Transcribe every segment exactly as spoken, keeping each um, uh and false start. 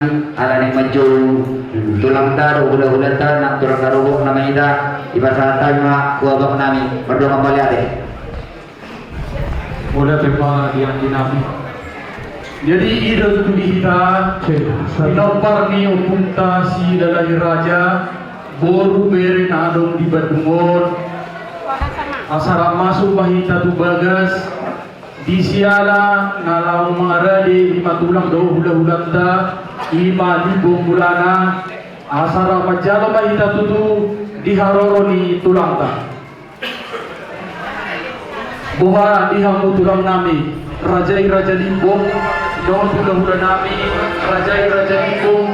Alani manjou tulangta dohot hulahulanta nang tulang na rorobot na ma hita, dipasahat hami ma tu abang nami, mardongan mauliate. Mauliate ma di anggi nami. Jadi i do tutu di hita, pinompar ni ompunta Silalahi Raja, boru bere na adong di Bandung on. Asa rap masuk ma hita tu bagas, di siala na laho mangarade i ma tulang dohot hulahulanta, i ma Limbong Mulana, asa rap manjalo ma hita tutu di haroro ni tulangta. Boha di hamu tulang nami, raja i Raja Limbong, dohot hulahula nami, raja i Raja Limbong.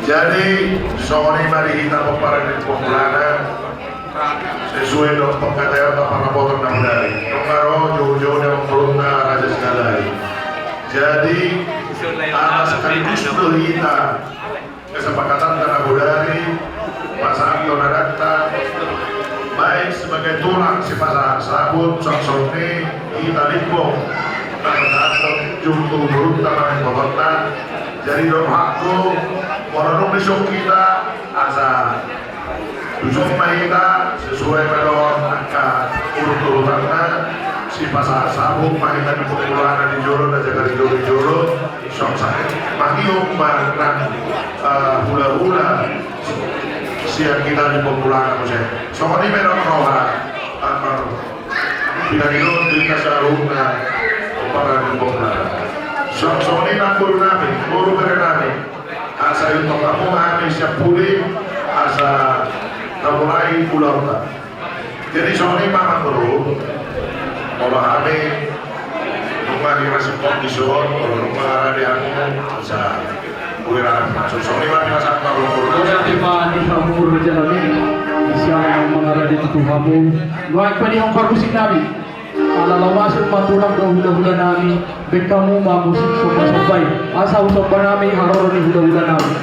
Jadi songon i ma di hita pomparan ni Limbong Mulana. Sesuai dohot pangkataion na parnapotan na bodari, nunga ro joujou ni amangborunta Raja Silalahi. Jadi ala sekaligus do hita kesepakatanta na bodari, pasahathon adanta, baik sebagai tulang sipasahat saput, songon i hita Limbong na pasahathon jumtu umurunta manang botonta. Jadi dohot hakku, molo dung dison hita asa tuson ma hita sesuai ma dohot angka urut-urutanna, sipasahat saput ma hita di Limbong Mulana di jolo, na jaga di jolo, di jolo. Songon i mangihut ma nang, eh, hulahula sian hita Limbong Mulana muse. Songon i ma dohot roha. Pinangido di hita saluhutna pomparan ni Limbong Mulana. Songon i nang boru nami, boru bere nami. Asa ihuthon hamu hami sian pudi asa tamulai ulaonta. Jadi songon i ma amangboru, molo hami nunga dipasungkon dison, molo nunga rade hamu, asa boi ra hami masuk. Songon i ma di masa amangboru. Mauliate ma di hamu raja nami, di siala na mangarade tutu hamu. Nuaeng pe di hamu parmusik nami. Ala laho masuk ma tulang dohot hulahula nami, baen hamu ma musik somba-somba i. Asa husomba hami haroro ni hulahula nami.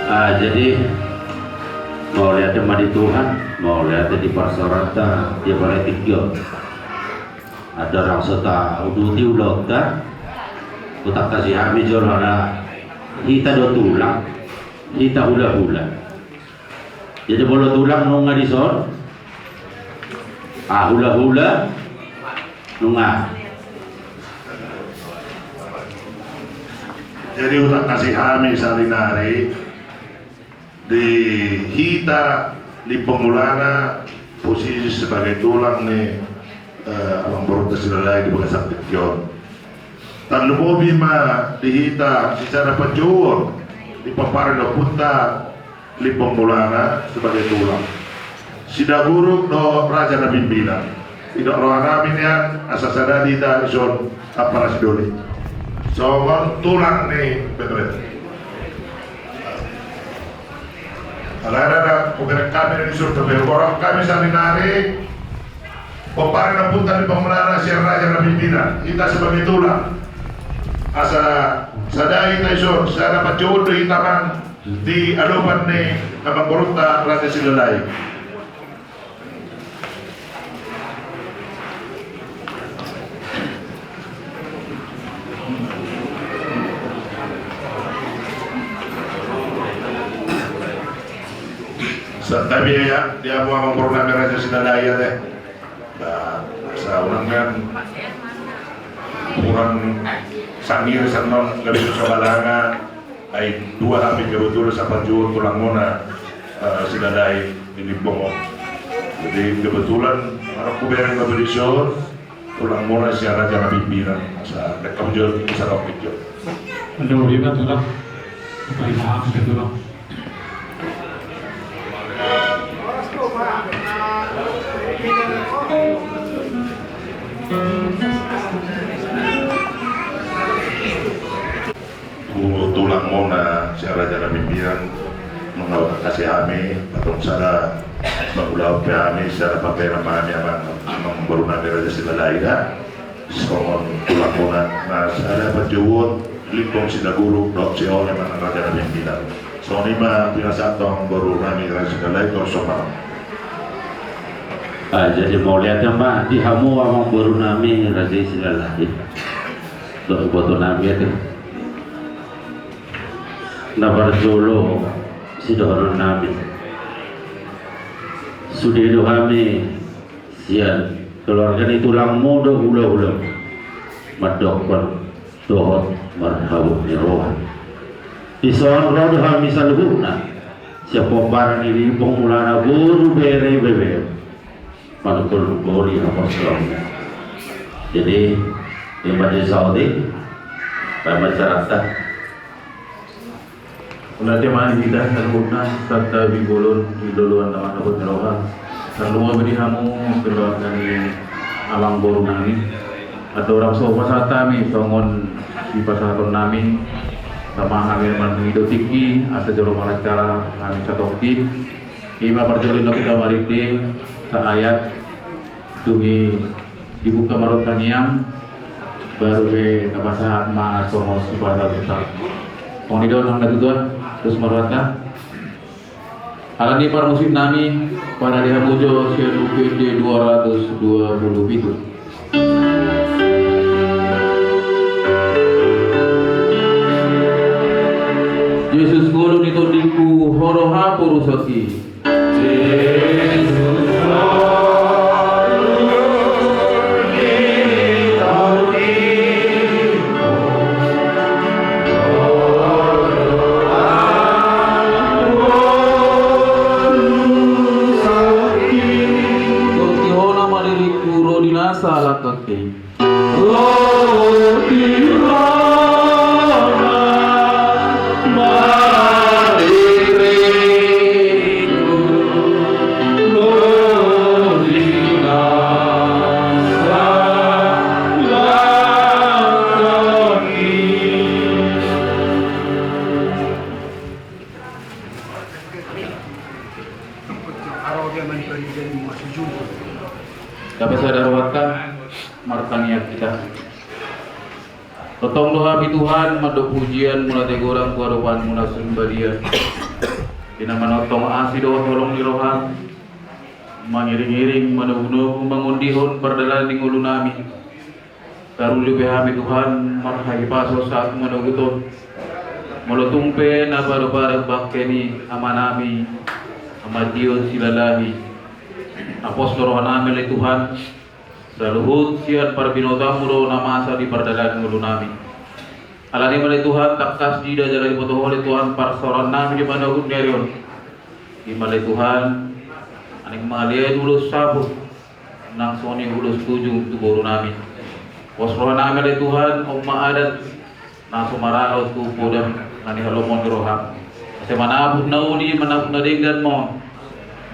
Ah, jadi mauliate ma di Tuhan, mauliate di parsaoranta, di apala tingki on. Andorang so tauduti ulaonta, hutangkasi hami jolo ala hita do tulang, hita hulahula. Jadi molo tulang nunga dison, ah, hulahula nunga. Jadi hutangkasi hami sarinari di hita Limbong Mulana, posisi sebagai tulang ni, eh, amangborunta Silalahi di bagasan tingki on. Tarlumobi ma di hita secara panjouon di pomparan ni ompunta Limbong Mulana sebagai tulang. Sidaguruk dohot raja na pimpinan. Didok roha nami nian asa sada di hita dison, Ampara Sidoli. Songon tulang ni Betlehem. Alai rada hubereng hami na di surga pe, hubereng hami saonari. Pomparan ni ompunta Limbong Mulana sian Raja Napimpinan, hita sebagai tulang. Asa sada hita dison, sada panjouon do hita amang di adopan ni amangborunta Raja Silalahi. Santabi ya, di hamu amangboru nami Raja Silalahi ate. Ba, asa unang kan kurang sangir sian on, gabe susa balanga. Ai dua hami kebetulan sapanjouon tulangmuna, eh, Silalahi ni Limbong on. Jadi kebetulan, marang hubereng gabe dison, tulangmuna sian Raja Napimpinan. Asa, dengke jo, bisa dong jo. Anda mau lihat tulang? Apa ini maaf, tulang? Tu tulangmuna sian Raja Napimpinan, manghatai hami, antong sada mangulahon pe hami, sada paperan ma hami amang, amangboru nami Raja Silalahi da. Songon tulangmuna na sada panjouon, Limbong Sitaguru dohot Sihohot ma nang Raja Napimpinan. Songon i ma pinasahat amangboru nami Raja Silalahi, torus ma. Ah, jadi mauliate ma di hamu amangboru nami Raja Silalahi dohot iboto nami ate. Na parjolo sidohonon nami. Sude do hami sian keluarga ni tulangmu dohot hulahula mandokkon dohot marhabot ni roha. Dison ro do hami saluhutna sian pomparan ni Limbong Mulana boru bere bebere manungkun boru ni haporsongan. Jadi, ima di saotik, baen ma acaranta. Mauliate ma di hita saluhutna, santabi bolon di loloan na marhabot ni roha. Tarlumobi di hamu keluarga ni amangboru nami. Andorang so hupasahat hami songon sipasahaton nami, tama hami mangido tingki asa jolo mangacara hami satongkin. Ima parjolo na hita marende saayat, dung i dibuka ma rap tangiang, baru be tapasahat ma songon sipasahat. Songon i do nang na tutuan, terus marwata. Alani parmusik nami, parade hamu jo sian U P D dua ratus dua puluh pitu. Jesus ngolu ni tondingku, Ho do haporusonki. Tonti hona ma diringku, ro di nasa langkangki. Tapasada rohanta, martangiang hita. Tongtong do hami Tuhan mandok pujian, mauliate godang tu adopanmu na sun badia. Di na manongtong asi dohot holong ni roham, mangiring-iring, manogu-nogu, mangondihon pardalanan ni ngolu nami. Taruli pe hami Tuhan, marhahipason sahat manogu on. Molo tung pe na padopadan bangke ni ama nami, Ama Dion Silalahi, apos do roha nami ale Tuhan, saluhut sian parbinotoanmu do na masa di pardalanan ni ngolu nami. Alani i ma ale Tuhan, tangkas diida jala diboto Ho ale Tuhan parsaoran nami di manogu ni ari on. I ma ale Tuhan, naeng mangalean ulos saput, nang songon i ulos tujung tu boru nami. Pos roha nami ale Tuhan, on ma adat na so maralo tu podam na nihalomohon ni roham. Asa manabur na uli, manabur na denggan ma on.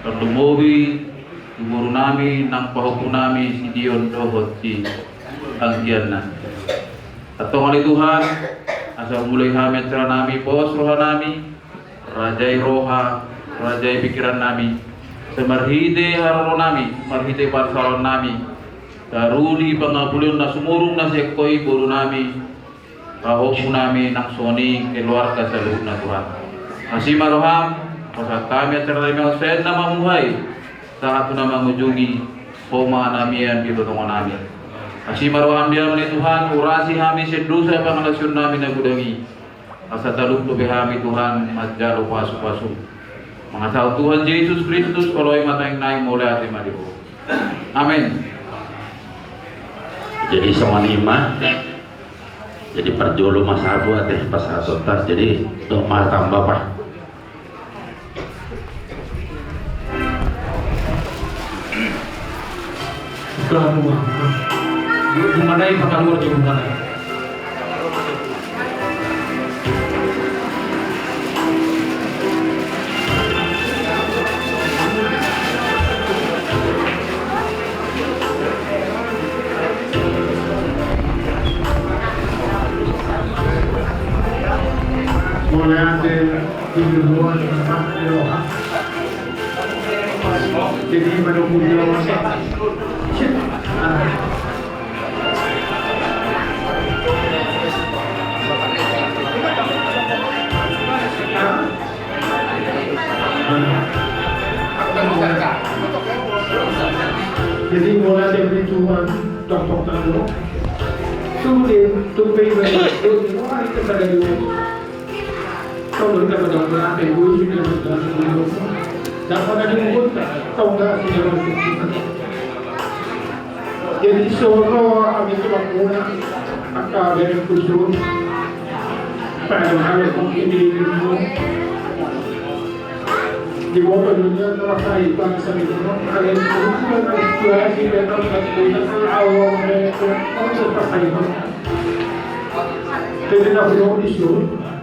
Tarlumobi tu boru nami nang pahompu nami si Dion dohot si anggianna. Antong ale Tuhan, asa humulai hami acara nami, pos roha nami, rajai roha, Rajai pikiran nami, sai marhite haroro nami, marhite parsaoran nami, taruli pangapulion na sumurung na sian Ho i boru nami, pahompu nami nang songon i keluarga saluhutna Tuhan. Asi ma roham, pasahat hami acara nami on sian na mamuhai sahat tu na mangujungi, Ho ma na mian di tongatonga nami. Asi ma roham di hami ale Tuhan, urasi hami sian dosa pangalaosion nami na godang i. Asa talup dope hami Tuhan manjalo pasupasu. Mangasahon Tuhan Jesus Kristus, holoi ma tangiang nami, mauliate ma di Ho. Amen. Jadi songon i ma. Jadi parjolo ma sabu ate pasahatonta. Jadi dok ma tamba pa. Keluar rumah. Rumah naik pakai luar jauh rumah naik. Mauliate. Jadi pada punya. Jadi mulai dari Tuhan, tok tok tok. Tuh dia, tuh bayi bayi, tuh, wah, itu pada dulu. Kau berikan pada orang yang gue sudah berjalan dulu. Dan pada dulu, kau nggak sudah berpikir. Jadi soro ami tu bakuna angka bere khusus. Pada hari ini di bawah dunia terasa bangsa itu kalian berhubungan dengan situasi dan Allah mereka untuk pakai. Jadi tak perlu isu.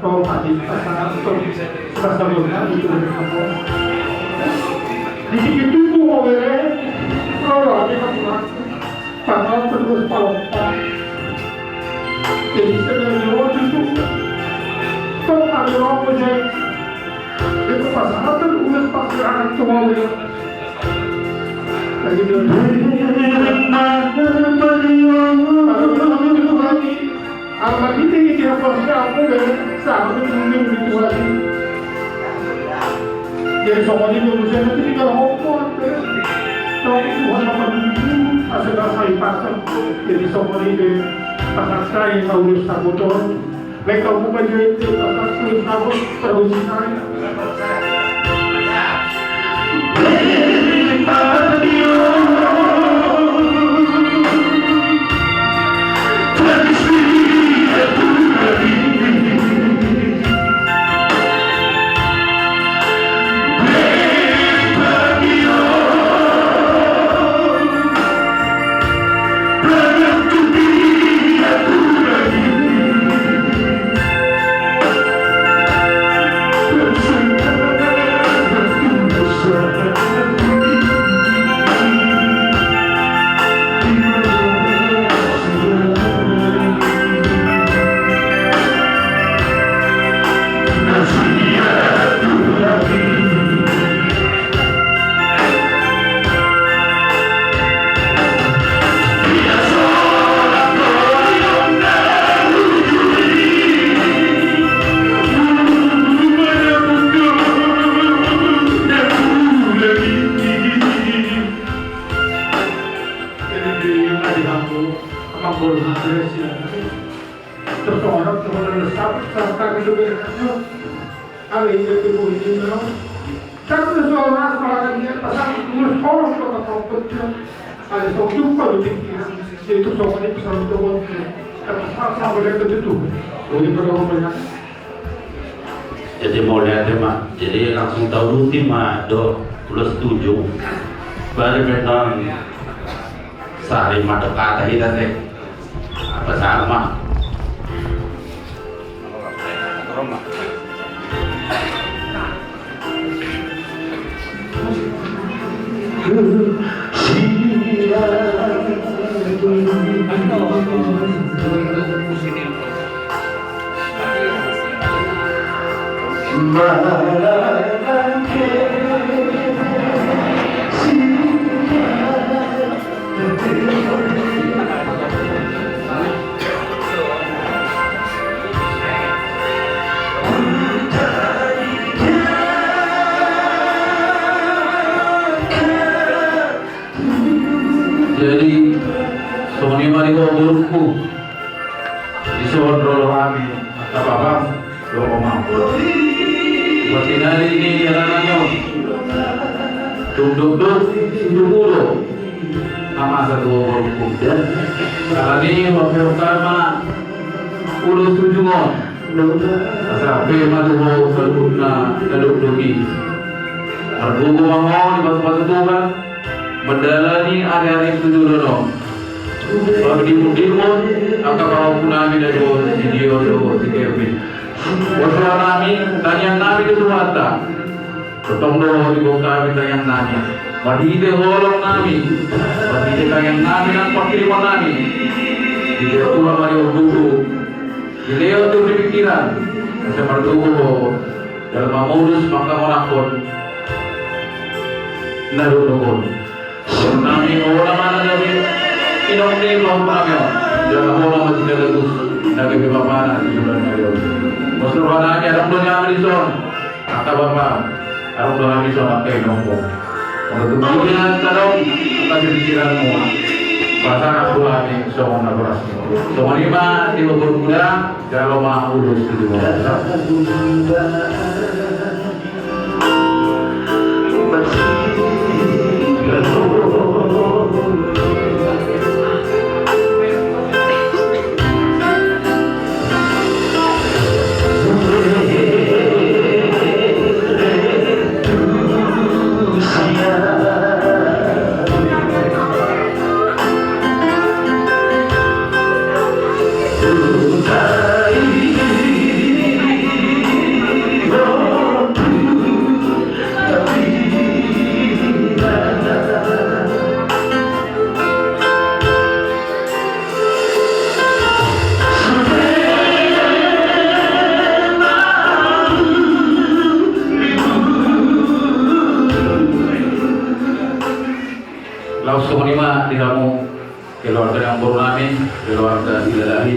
Kau mati pasangan tu pasangan itu. Di situ tu mau bere. Kalau ada kamu Pangalaman terus palompa. Jadi sebenarnya waktu itu kau ada apa jadi? Itu pasangan terus pas anak tua dia. Lagi dia. Anak kita ini dia pas aku deh. Sama itu mungkin di Tuhan. Jadi songon i do muse, nanti tinggal hopot. Tapi Tuhan akan menunggu, asal rasa ipasang. Jadi songon i do, pasang sai, kau urus sabotor. Baik kau buka jadi, pasang sai, sabotor, terus sai. Jadi di hari aku, amang boru na Gracia. Terus orang tuh udah resap, resap kami juga. Hari itu tuh ini, no. Kan udah soal ras, malah dia pasang terus, oh, kok tak kau pecah. Ada satu jumpa di pikiran. Jadi itu soal ini pesan untuk orang. Tapi pasang boleh ke situ. Boleh berapa banyak? Jadi mauliate ma, jadi langsung tauluti ma do, ulos tujuh. Baru beton sari ma do kata hita te. Apa sama? Jadi songon i ma di ho borungku, dison ro do hami, angka bapam dohot omam. Martinali ni dalanami on, dung dokdok situtu do na masa tu ho borungku. Alani i hupasahat ma ulos tu ujung on, asa pe ma tu ho saluhutna na dokdok i. Margogo ma ho di pasupasu Tuhan mandalani ari-ari tu joloan on. Pamundimundimon angka pahompunami na di ho, si Dio dohot si Kevin. Botohonami, tangiangnami tu Tuhanta. Tongtong do ho di bongkami tangiangnami. Marhite holongnami, marhite tangiangnami nang panghirimonnami, dibertuha ma di ho tutu, dilehon tu ho pikiran, asa margogo ho jala mamolus mangkamonanghon na dokdok on. Nami hola ma na gabe inong ni pahompunami on, jala hola ma sekaligus na gabe bapana di joloan ni ari on. Pos rohanami, adong do hami dison, angka bapam, adong do hami dison angka inongmu. Molo tung dia tadong angka sipikiranmu, pasahat tu hami songon natorasmu. Songon i ma di ho borungku da, jalo ma ulos tu joloan. Laos songon i ma di hamu keluarga ni amangborunami, keluarga Silalahi.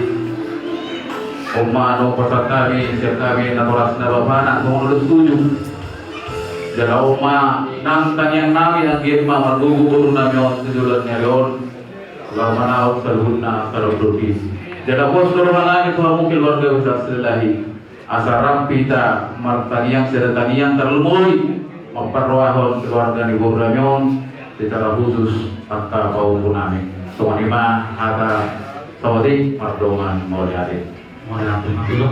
On ma na pasahat hami sian hami natorasna bapana songon ulos tu ujung. Jala on ma nang tangiangnami, anggiat ma margogo borunami on tu joloan ni ari on, laho manaon saluhutna na dokdok i. Jala pos do rohanami tu hamu keluarga besar Silalahi, asa rap hita martangiang sada tangiang tarlumobi mamparrohahon keluarga ni borunami on, secara khusus angka pahompunami. Songon i ma hata saotik, mardongan mauliate. Mauliate ma tutu.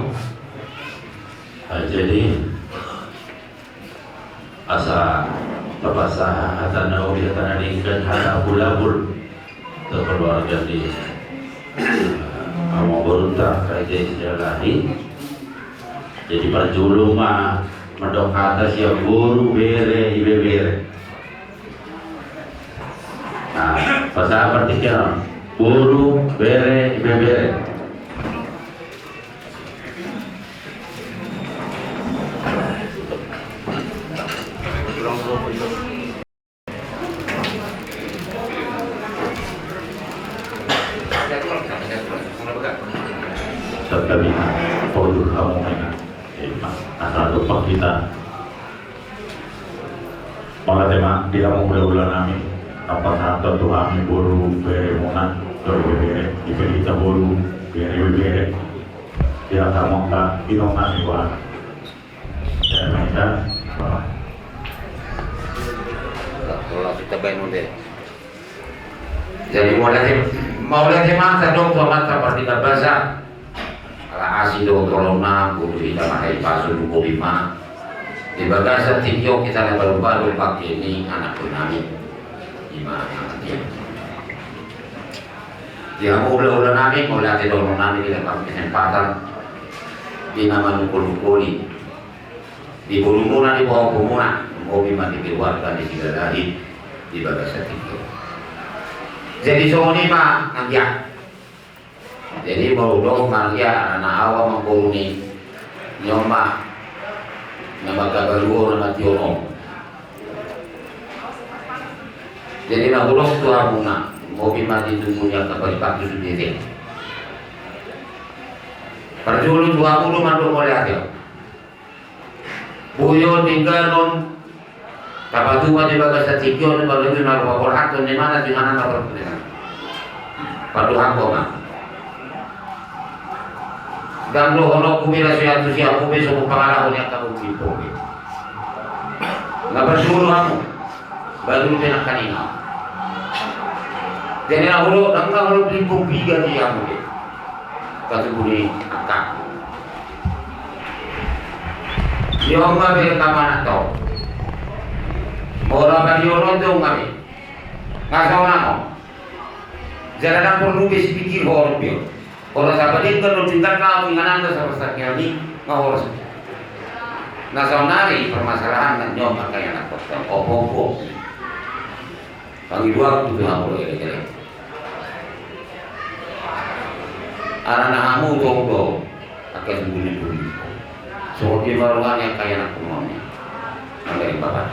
Ah, jadi asa tapasahat hata na uli, hata na denggan, hata bulabul tu keluarga ni, eh, amangborunta Raja Silalahi. Jadi parjolo ma mandok hata sian boru, bere, ibebere. Nah, pasahat partingkian, boru, bere, ibebere. Tetapi, produk kamu ini, eh, asal tumpah kita. Mauliate ma di hamu hulahula nami, na pasahathon tu hami boru bere muna, boru bere, di pe hita boru bere, bere. Di hamu angka inong nami, Tuhan. Ya, ma hita, Bapak. Langsung tabaen on deh. Jadi mauliate, mauliate ma tadok tu Amanta Pardenggan Basa. Ala asi dohot holongna, boru hita Marhalipaso, lumobi ma di bagasan tingki on hita na baru-baru bangke ni anakkonami. Ima anakna. Di hamu hulahula nami, mauliate dohonon nami di lampak kesempatan di na manungkol-ungkoli di borumuna, di pahompumuna, lumobi ma di keluarga ni Silalahi di bagasan tingki on. Jadi songon i ma anggiat. Jadi molo hudok ma anggiat, alana au amangboru ni, ni on ma na marhabaruon, na mationon. Jadi na hudok tu hamuna, lumobi ma di tubu ni angka paripaktu sude. Parjolo tu hamu do mandok mauliate. Boi on dengganon Tapatupa di bagasan tingki on, di bagasan na rupa borhat on, di mana, di mana na berkenan. Paduhahon ma. Ndang dohononku be na so iantusi hamu be songon pangalaho ni angka boru Limpo be. Nga parjolo hamu. Baru pe nangkaningan. Jadi na holo, ndang na holo Limpo piga di hamu be. Katubu ni angka. Di on ma be kamanat to. Molo apa di on on do nga be. Nga songon on. Jala ndang porlu be sipikir horong be. Olo sapa denggan do tinggal kau inganan do sapa sakian ni nga horas. Na saonari permasalahan na nyom angka ianakhon opo-opo. Pangidoanku tu hamu do elek-elek. Ala na hamu tong do angka sumuni-muni. Songon dia ma roha ni angka ianakhon on. Angka i bapak.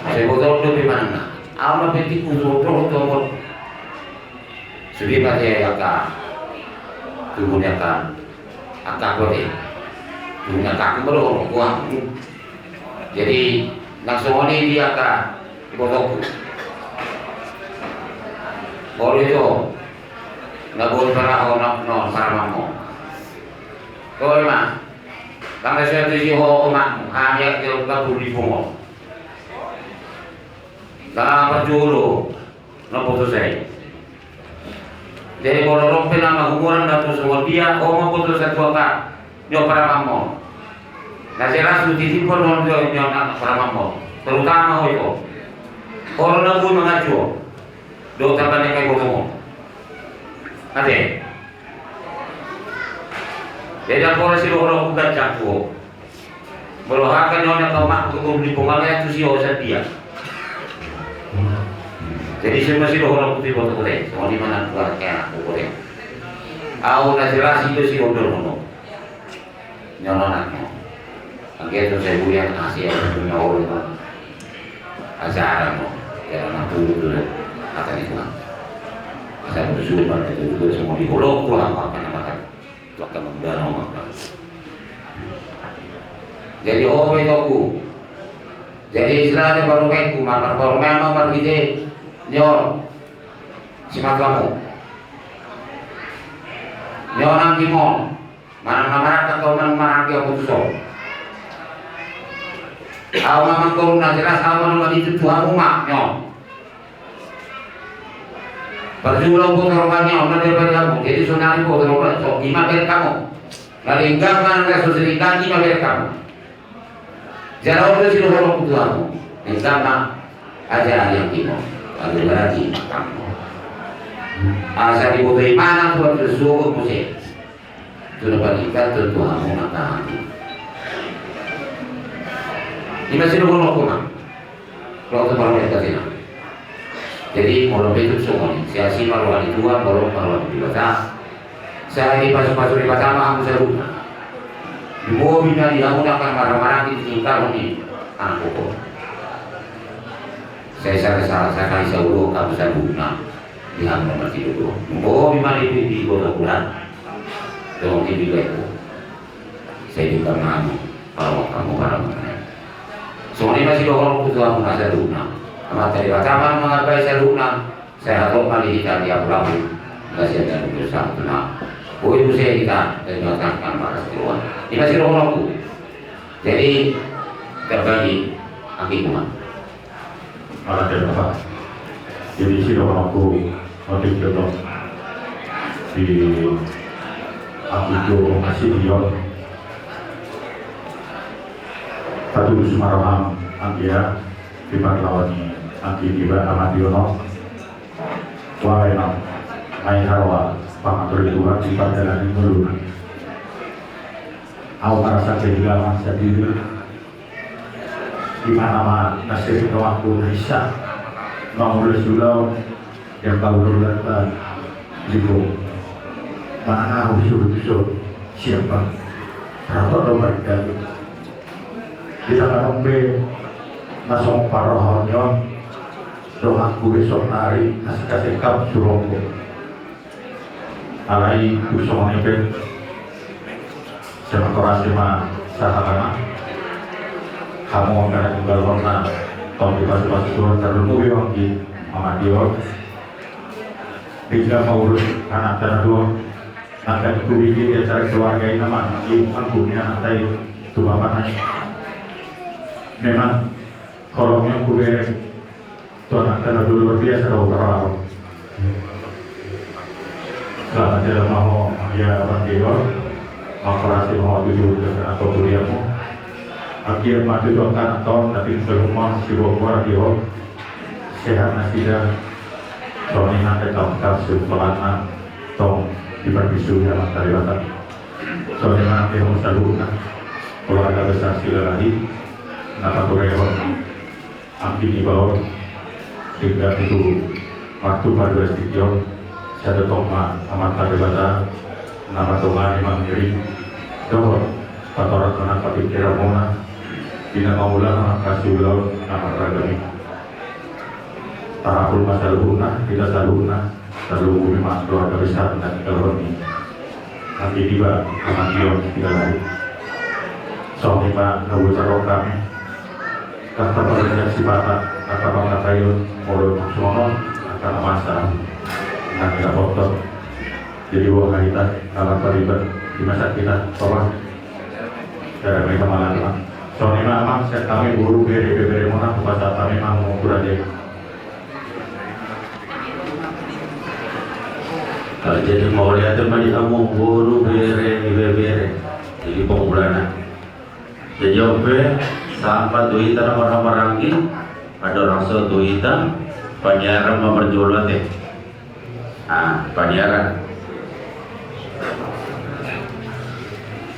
Sai boto do pe manang na. Au na pe tiku soto do tong. Sude ma te angka tubu ni angka, angka kote. Tubu ni angka aku baru orang tua. Jadi langsung oni di angka ibotongku. Baru itu na bol paraho na no paramangmo. Kau ma. Kami sudah tuju ho omakmu. Hanya dia ungkap di pungo. Nga parjolo na boto sai. Jadi molo ro pe na marumuran na tu songon dia, ho ma boto satua ka nyo paramangmo. Na jelas tu titipon on do nyo na paramangmo. Terutama ho ito. Olo na bui mangajo. Do tamba ni angka ibotongmu. Ate. Jadi ndang pola sidohononku ganjang tu ho. Molo hata ni on angka omakku tu Limpo nga iantusi ho sian dia. Jadi songon i ma sidohononku tu ibotongku te. Songon i ma nang tu angka ianakhon kote. Au na jelas i do sidohononku. Nyono nang nyo. Anggiat tu sai bulian asi au tu nyo olo. Ajaran mo. Jala na pulu tu hata ni Tuhan. Asa tu suruh pada tu suruh semua di bolok tu apa apa nama kan. Jadi ho be toku. Jadi istilahna parumaenku ma, parumaen ma marhite nyo. Simatuamu. Nyo nang dimon. Manang na marangkat ho manang maranggi ho putus ho. Au ma mangkorung na jelas au ma na mangitung tu hamu ma nyo. Parjolo boto rohani on na dia bari hamu. Jadi sonari boto rohani so ima berek hamu. Na denggan manang na so denggan ima berek hamu. Jala on do sidohononku tu hamu. Denggan ma aja yang timo. Aja lagi makan. Asa diboto imana tu hamu sugo muse. Tu na paningkat tu hamu na kahanti. Ima sidohononku ma. Lalu tu malu yang tadi na. Jadi molo betul songon i, siasi ma roha ni Tuhan, molo ma roha ni Debata. Sai dipasu-pasu Debata ma hamu saluhutna. Di bobi na di hamu na kan marhaha-maranggi di tingkahon ni anakku. Sai sada sada sada isa ulo hamu saluhutna di hamu na martido do. Di bobi ma di di boto bulan. Dong di di. Sai denggan ma hamu, paramangkon hamu paramangkon. Songon i ma sidohononku tu hamu na saluhutna. Amanta Debata ma na mangarambai saluhutna. Sai hatop ma di hita di apu-apu. Kasian dan urusan tuna. Boi muse hita dan mengatakan markas keluar. I ma sidohononku. Jadi terbagi anggi kuman. Ala terdapat. Jadi sidohononku motif jodoh di Agusto Nasution. Patulus ma roham anggia di parlawan ni anggi niba Amadiono. Wala enang nai haroa pangatur Tuhan di pardalanan ngoluna. Au marasa kehilangan sandiri. Di mana ma na sering doaku na isa mangulai sulaon yang kau lulatan di bo. Mana au suruh suruh siapa? Rapat doa dari. Di tangan ombe na songon parrohanion doaku besok hari na sikasekap suroko. Alai tu songon i pe, sai matorasi ma sahalana. Hamu angka na tinggal hona, tong dipasupasu Tuhan, tarlumobi anggi mama di on. Tinggal mangurus anakta na dua, angka na hubege di acara keluarga i nama i, anggi ni anakta i tu bapana i. Memang holong ni hubege tu anakta na dua luar biasa do, Pak. Selamat jalan ma ho, ya, Pak Dio. Makasih ma ho tuju dengan apa kuliahmu. Akhir ma tuju angka na tong, tapi sebelum ma si Bogor Dio. Sehat nasida. Songon i ma taon, taon sumpalan na tong di parbisu ya, Pak Taribata. Songon i ma taon saluhutna keluarga besar Silalahi na paturehon anggi niba on, tinggal tu waktu paduahon tingki on, sai tongtong ma Amanta Debata na mandongani, mangiring dohot patorang hona, papikiranhon hona di na mangulahon angka siulaon na marragam i. Tarapul ma saluhutna, hita saluhutna, tarlumobi ma keluarga besar na tinggalhon ni anggi niba, Amanta Dio, Silalahi. Songon i ma na huboto hami. Tata parjak sipata, tata pangkataion, molo songon on angka na masa na nidapothon. Jadi, boha hita na marpariban di masa hita, Bapak. Cara mereka malam. Songon i ma, Amang, sian hami boru, bere, ibebere muna, hupasahat hami ma mangurung raja i. Jadi mauliate ma di hamu boru, bere, ibebere. Jadi pangulana. Jadi on pe, sahat ma tu hita na marhahamaranggi, andorang so tu hita, paniaran ma parjolo ate. Ah, paniaran.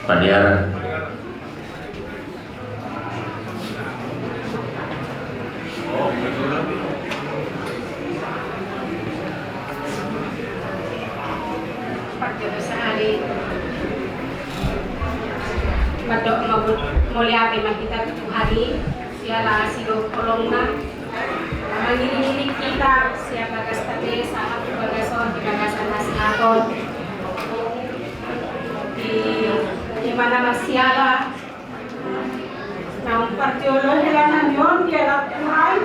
Paniaran. Parjolo sahali. Mandok ma-, mauliate ma hita tu Tuhan i, siala asi dohot holongna. Mangiringiring hita sian bagas ate sahat tu bagas on, di bagasan hasehaton. Di, di mana marsiala. Naung parjolo hela nami on dialap Tuhan.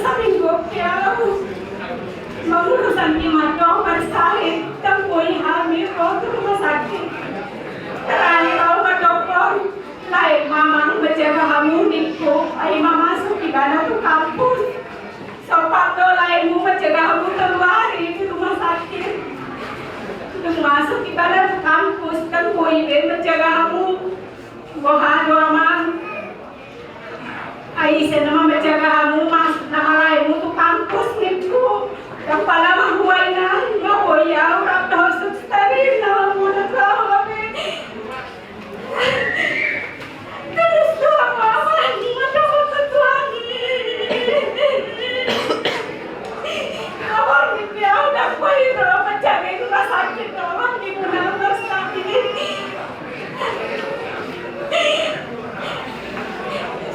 Saminggu au mangurusan ni madong marsahit, dang boi hami ro tu rumah sakit. Terakhir au mandok, lae ma amang manjaga hamu ningku, ai ma masuk ibana tu kampus. Sopat do laemu manjaga hamu tolu ari di rumah sakit. Dung masuk ibana tu kampus, dang boi be manjaga hamu. Boha do amang? Ai ise nama manjaga hamu, masuk nama laemu tu kampus ningku. Dang pala mahua inang, nga boi au rap dohot suster i na mamodot laho be. Terus doang mama, mama dapat ketuaan. Abang di piau dak kuai ro, mencari rumah sakit, abang di rumah sakit.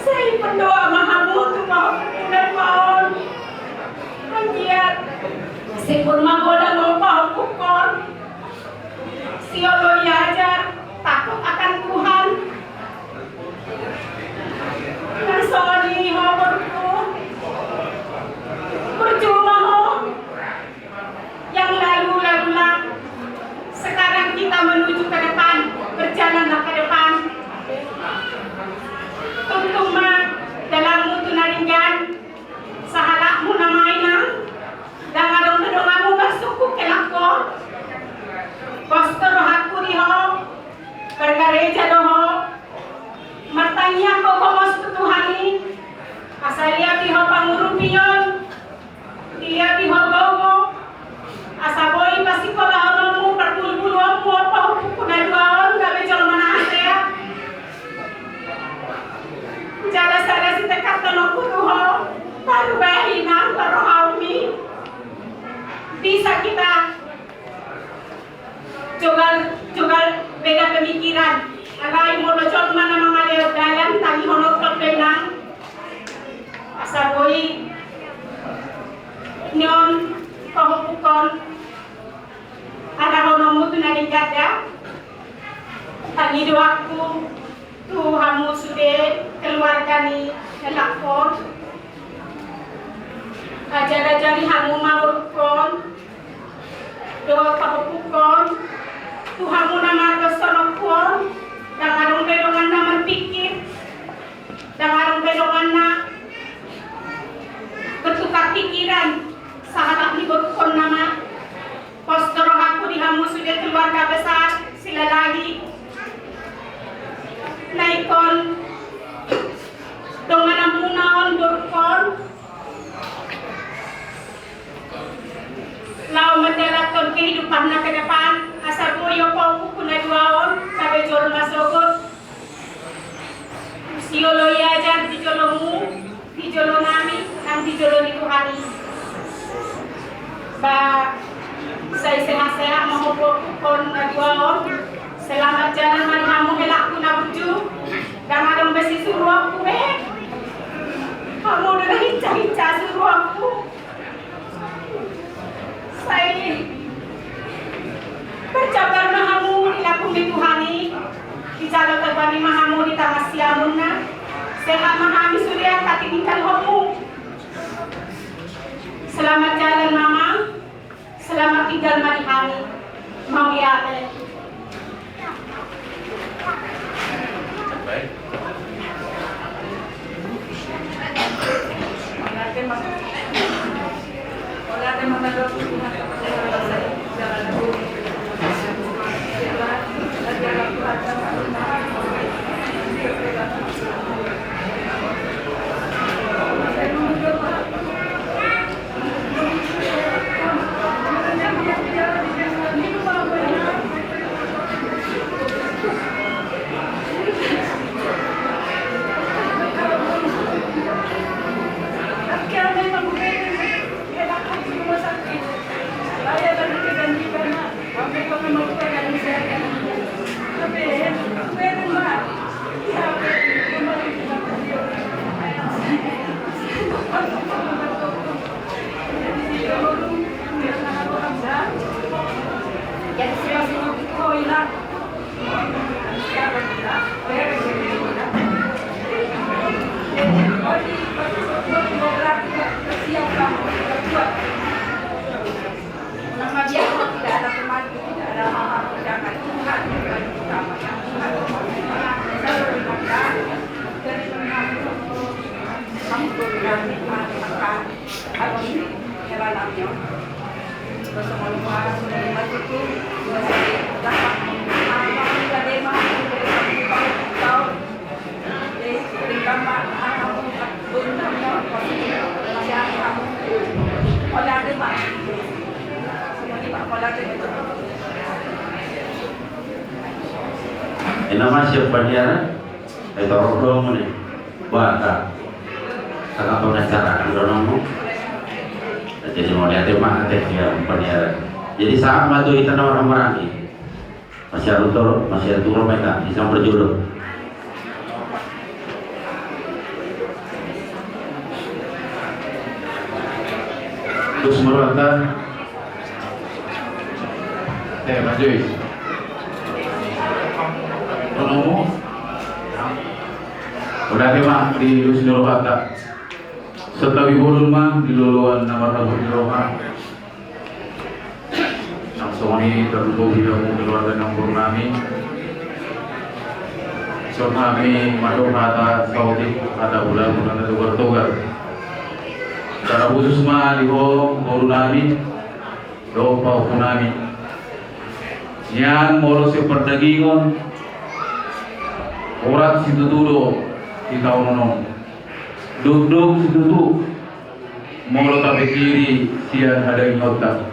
Sai berdoa ma hamu tu pahompu na dua on. Anggiat sipur ma godang pahompu on. Siolo i ajar, takut akan Tuhan. Narsongon i ho borungku. Percuma ho yang lalu-lalulah. Sekarang kita menuju ke depan, berjalanlah ke depan. Tungtung ma dalanmu tu na denggan. Sahalakmu nama inang, dang adong na donganmu marsungkun hela ho. Pos do rohangku di ho, margareja do ho, martangiang ho homos tu Tuhan i, asa liat di ho pangurupion, liat di ho gogo, asa boi pasikkolahononmu, parbulubuluonmu, pahompuku na dua on gabe jolma na hasea. Jala sada sitekattanonku tu ho, tarbahi nang rohami. Bisa kita jogal, jogal beda pemikiran. Alai molo jolma na mangalehon dalan, tangihononhon be nang. Asa boi nion pahompu on Ningkada, tangidoanku tu hamu sude keluarga ni helakhon, ajar-ajari hamu ma borungkon dohot pahompungkon, tu hamu na mardongan songon on, ndang adong be donganna marpikir, ndang adong be donganna bertukar pikiran, sahalak ni borungkon nama. Pos do rohangku di hamu sude keluarga besar Silalahi. Na ingkon dongananmuna on borungkon, laho manjalanhon kehidupanna ke depan, asa boi ompung buku na dua on gabe jolma sogot. Siolo i ajar di jolomu, di jolo nami, nang di jolo ni Tuhan i. Ba, sai sehat-sehat ma ompungkon na dua on. Selamat jalan ma di hamu helakku na burju. Ndang adong be sisuruonku be. Hamu do na hinsa-hinsa suruonku. Sai berjabar ma hamu di lambung ni Tuhan i, dijalo Tuhan i ma hamu di tangan siamunna. Sehat ma hami sude angka tininggalhonmu. Selamat jalan, Mama. Selamat tinggal ma di hami. Mauliate. Ena ma siap paniaran. Ai torop do hamu ne. Bah, sangkap pengacara kan do hamu. Jadi mauliate ma ate siap paniaran. Jadi sahat ma tu hita na marhahamaranggi. Masiaru toro, masiaru toro ma hita, di sian parjolo. Terus merata. Eh, Mas Joy. Ronomu. Udah, oke, Mak, di terus di rohata. Santabi bolon, Mak, di loloan na marhabot di roha. Nang songon i tarlumobi hamu keluarga ni boru nami. Songon i ma do hata saotik, hata ulaon, hata togar-togar. Secara khusus ma di ho boru nami, dohot pahompu nami. Nian molo sian pardagingon, horas situtu do hita on. Dokdok situtu molo tapikiri sian hadaingonta.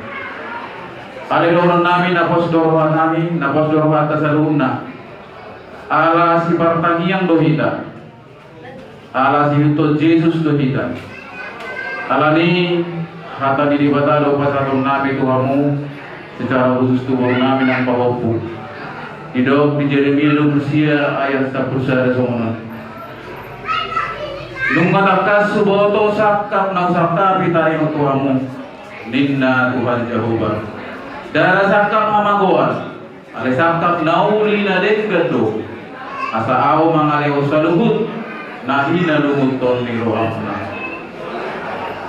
Alai dohonon nami na pos do roha nami, na pos do rohanta saluhutna. Ala sipartangiang do hita. Ala siihuthon Jesus do hita. Alani hata ni Debata do pasahaton nami tu hamu, secara khusus tu boru nami nang pahompu. Didok di Jeremia dua puluh sia ayat sampulu sada songon on. Nunga tangkas huboto sangkap na husangkapi taringot tu hamu, ninna Tuhan Jahowa. Ndada sangkap hamagoan, Alai sangkap na uli na denggan do, asa ahu mangalehon saluhut na hinalungunhon ni rohamuna.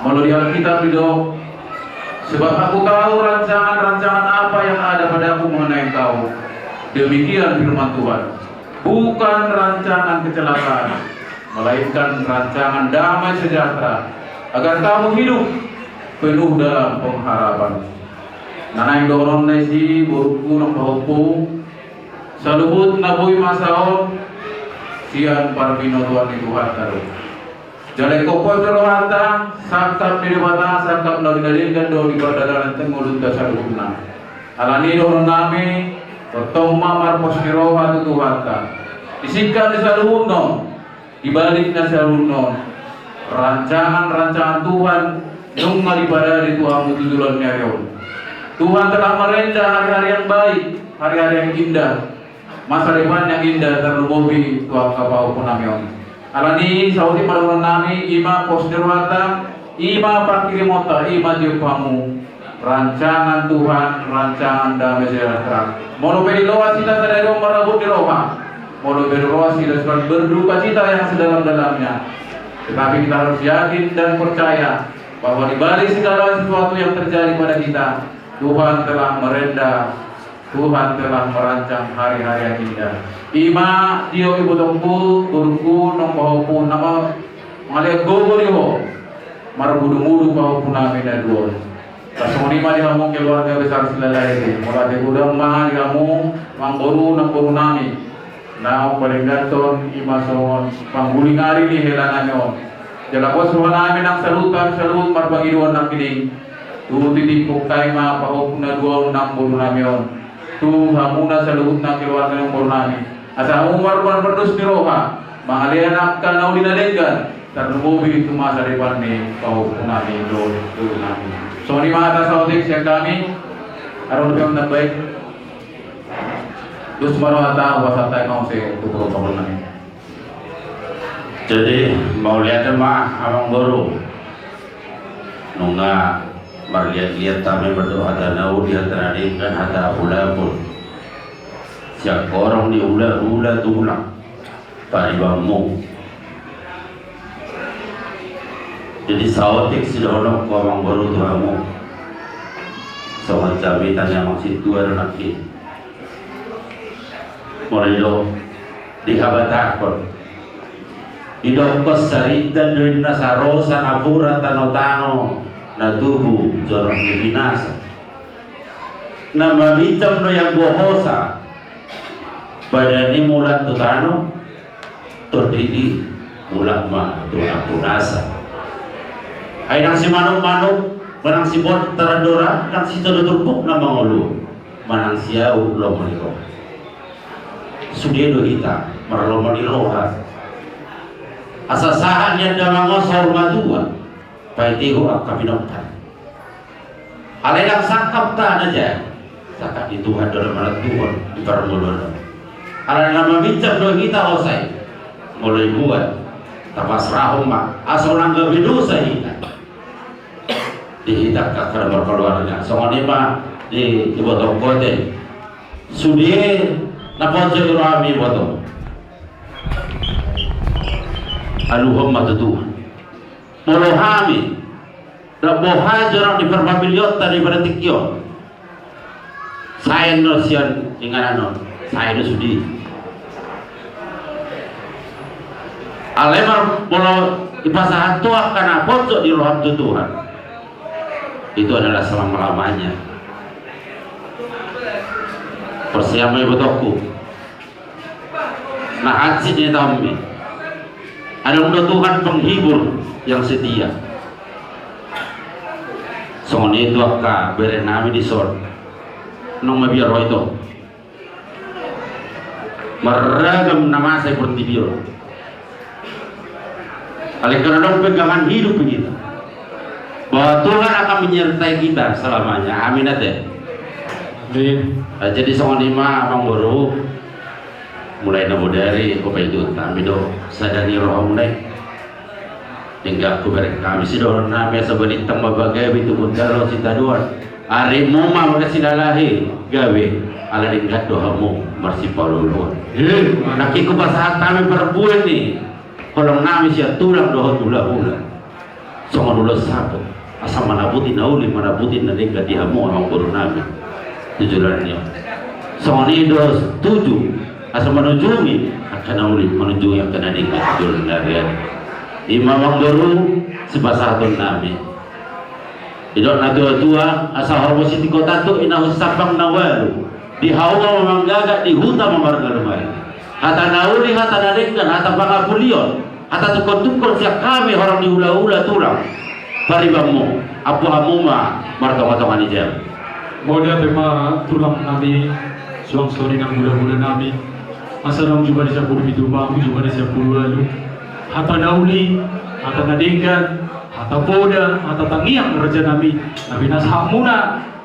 Molo di Alkitab didok, sebab aku tahu rancangan-rancangan apa yang ada padaku mengenai engkau. Demikian firman Tuhan. Bukan rancangan kecelakaan, melainkan rancangan damai sejahtera, agar kamu hidup penuh dalam pengharapan. Na naeng dohonon na i, borungku nang pahompu, saluhut na boi masa on sian parbinotoan ni Tuhanta do. Jala ingkon pos do rohanta, sangkap ni Debata, sangkap na uli na denggan do di pardalanan ni ngolunta saluhutna. Alani i dohonon nami, tongtong ma marpos ni roha tu Tuhanta. Di singkat ni saluhutna on, di balik na saluhutna on, rancangan-rancangan Tuhan nunga diparade tu hamu tu joloan ni ari on. Tuhan telah merenda hari-hari yang baik, hari-hari yang indah, masa depan yang indah, tarlumobi tu angka pahompu nami on. Alani i saotik ma dohonon nami, i ma pos ni rohanta, i ma pangkirimonta, i ma tiop hamu. Rancangan Tuhan, rancangan damai sejahtera. Molo pe diloas hita sadari on marabot ni roha, molo pe diloas hita surat berduka cita yang sedalam-dalamnya, tetapi kita harus yakin dan percaya bahwa di balik segala sesuatu yang terjadi pada kita, Tuhan telah merenda, Tuhan telah merancang hari-hari yang indah. I ma di ho, ibotongku, borungku nang pahompu, na mangalehon gogo di ho marmudu-mudu pahompu nami na dua on. Songon i ma di hamu keluarga besar Silalahi. Mauliate godang ma di hamu, amangboru nang boru nami, naung padengganhon i ma songon pangguling ari ni hela nami on. Jala pos roha nami nang saluhut, saluhut marpangidoan nangkining tu tintin pungkai ma pahompu na dua on nang boru nami on, tu hamuna saluhutna keluarga nang boru nami, asa hamu marpardus ni roha mangalehon angka na uli na denggan, tarlumobi tu masa depan ni pahompu nami dohot boru nami. Songon i ma hata saotik sian hami. Adong dope na baen? Dos ma rohanta, hupasahat hami ma muse tu pahompu nami. Jadi mauliate ma amangboru. Nunga marliat-liat hami mandok hata na uli, hata na denggan, hata ulapun sian horong ni hulahula tulang paribanmu. Jadi saotik sidohononku amangboru tu hamu, songon jamita ni amang sintua do nangkin. Molo i do dihabatahon, didokkon sarindan do inna sarosa napuran tano-tano na tubu jonok ni binasa. Na maminjam do i anggo hosa, badan i mulak tu tano, tondi i mulak ma tu ampunasa. Ai nang simanuk-manuk, manang sibontar andora, nang sitolu turpuk na mangolu, manang siaur lomo ni roha. Sude do hita marlomo ni roha. Asa sahat nian damang on saur matua, paitihu angka pinompar. Alai ndang sangkap ta na jadi, sangkap ni Tuhan do na manantuhon di parngoluon on. Alai na maminjam do hita hosa i, molo dibuat tapasrahon ma, asa unang gabe dosa hita di hita angka na markaluarga. Songon i ma di ibotongku ate. Sude na pojok i rohami iboto, aluhon ma tu Tuhan. Molo hami ndang boha jonok ni parpamilionta di pada tingki on, saen do sian inganan on, saen do sude. Alai molo dipasahat ho angka na pojok di roham tu Tuhan, itu adalah selama-lamanya. Porsea ma ibotongku. Na hansit ni taonmi, adong do Tuhan penghibur yang setia. Songon i tu angka bere nami dison, naung mabiar ho ito. Marragam na masa i portibi on. Alai kan adong pegangan hidup di hita bahwa Tuhan akan menyertai kita selamanya. Amin ate. Amin. Nah, jadi songon i ma amangboru, mulai na bodari hupaihut hami do sada ni rohamuna i. Denggan hubereng hami sidohonon nami asa balintang ma pagabe, tubu ndalo sitadoan. Ari muna ma marsilalahi gabe, ala denggan do hamu marsipaolooloan. Nangkin hupasahat hami parbue ni holong nami sian tulang dohot hulahula. Songon ulos saput, asa manabuti na uli, manabuti na denggan di hamu amangboru nami tu joloan on. Songon i do tutu, asa manujungi angka na uli, manujungi angka na denggan tu joloan on. I ma amangboru sipasahaton nami. Didok natuatua, asa horbo sitikotan tu inna hon sampang na ualu. Di hauma ma manggagak, di huta ma marnalumai. Hata na uli, hata na denggan, hata pangapulion, hata tungkontungkon sian hami horong ni hulahula tulang paribanmu, ampu hamu ma martongatonga ni jabu. Mauliate ma tulang nami, suang songon i nang hulahula nami. Asa naung jumadi sampulu pitu ma, jumadi sampulu ualu. Hata na uli, hata na denggan, hata poda, hata tangiang raja nami, na pinasahatmuna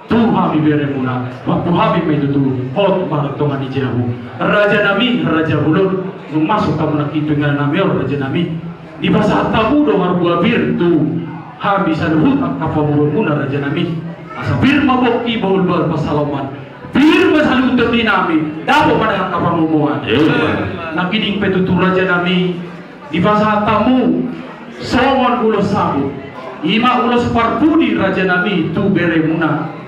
tu hami beremuna, mampu hami ma i tutu hot martonga ni jabu. Raja nami, raja bolon, nunga masuk hamu nangkin tu inganan nami on raja nami. Dipasahat hamu do marbue pir tu hami saluhut angka pamoruonmuna raja nami. Asa pir ma pongki, bahulbahul pansalongan, pir ma saluhut tondi nami, dapot ma nang angka pangomoan. Nangkining pe tutu raja nami, dipasahat hamu songon ulos saput, i ma ulos parpudi raja nami tu beremuna.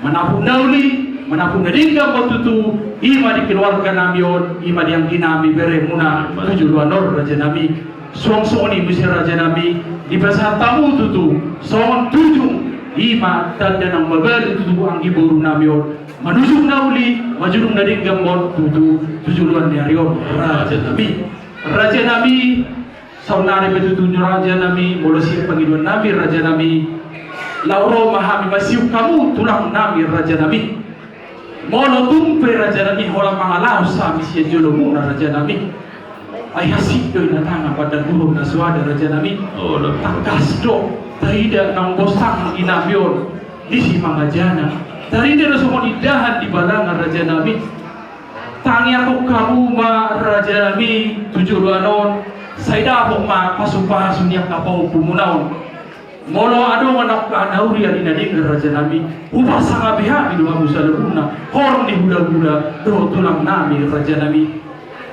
Manapun na uli, manapun na denggan ma tutu, i ma di keluarga nami on, i ma di anggi nami beremuna tu joloan on raja nami. Suang songon i muse raja nami, dipasahat hamu tutu songon tujung, i ma tanda na mabalu tutu anggi boru nami on, manujung na uli, manujung na denggan ma on tutu tu joloan ni ari on raja nami. Raja nami, saonnari pe tutu raja nami, molo sian pangidoan nami raja nami, laho ro ma hami mansiuk hamu tulang nami raja nami. Molo tung pe raja nami holan mangalaos hami sian jolomuna raja nami, ai hansit do i na tangkas pandangguhon na so ada raja nami. Tangkas do taida naung bosang di nami on disi mangajana. Taida do songon indahan di balangan raja nami. Tangiangkon hamu ma raja nami tu joloan on, sai dapot ma pasupasu ni angka pahompumuna on. Molo adong angka na uli, angka na denggan raja nami, hupasangapi hami do hamu saluhutna horong ni hulahula dohot tulang nami raja nami.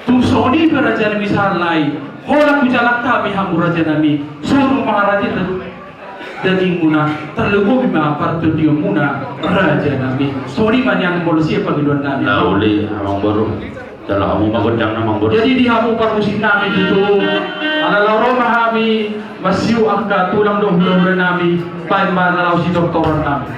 Tung songon i pe raja nami sahali nai, holan hujalang hami hamu raja nami, songon mangarajai dagingmuna, tarlumobi ma partondionmuna raja nami. Songon i ma nian molo sian pangidoan nami. Na uli amangboru. Jala hamu ma gondang na amangboru. Jadi di hamu parmusik nami tutu, ala laho ro ma hami mansiuk angka tulang dohot hulahula nami, baen ma na laho sidoktoran nami.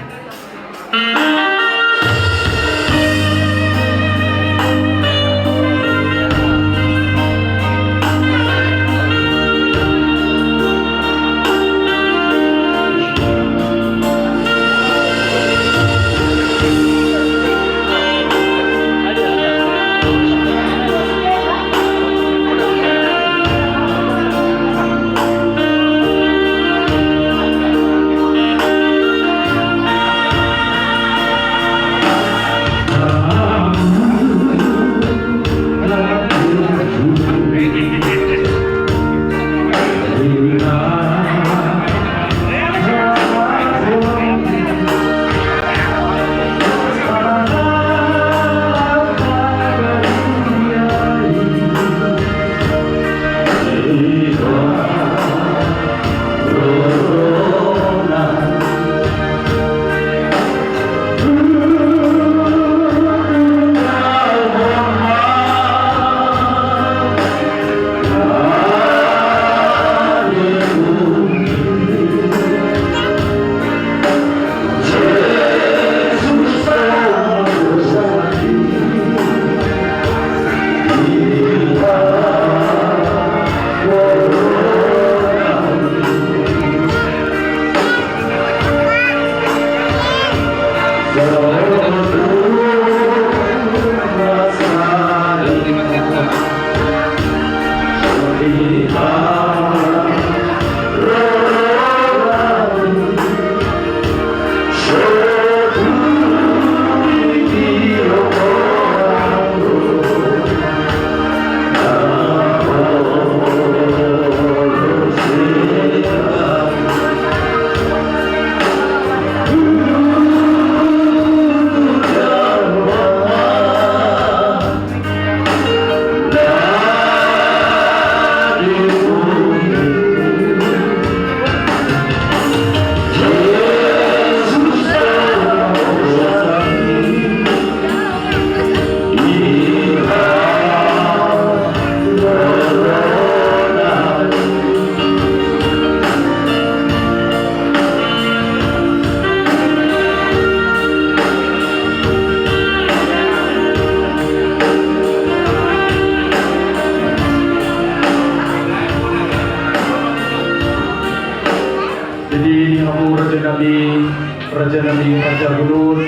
Raja nami, raja bolon,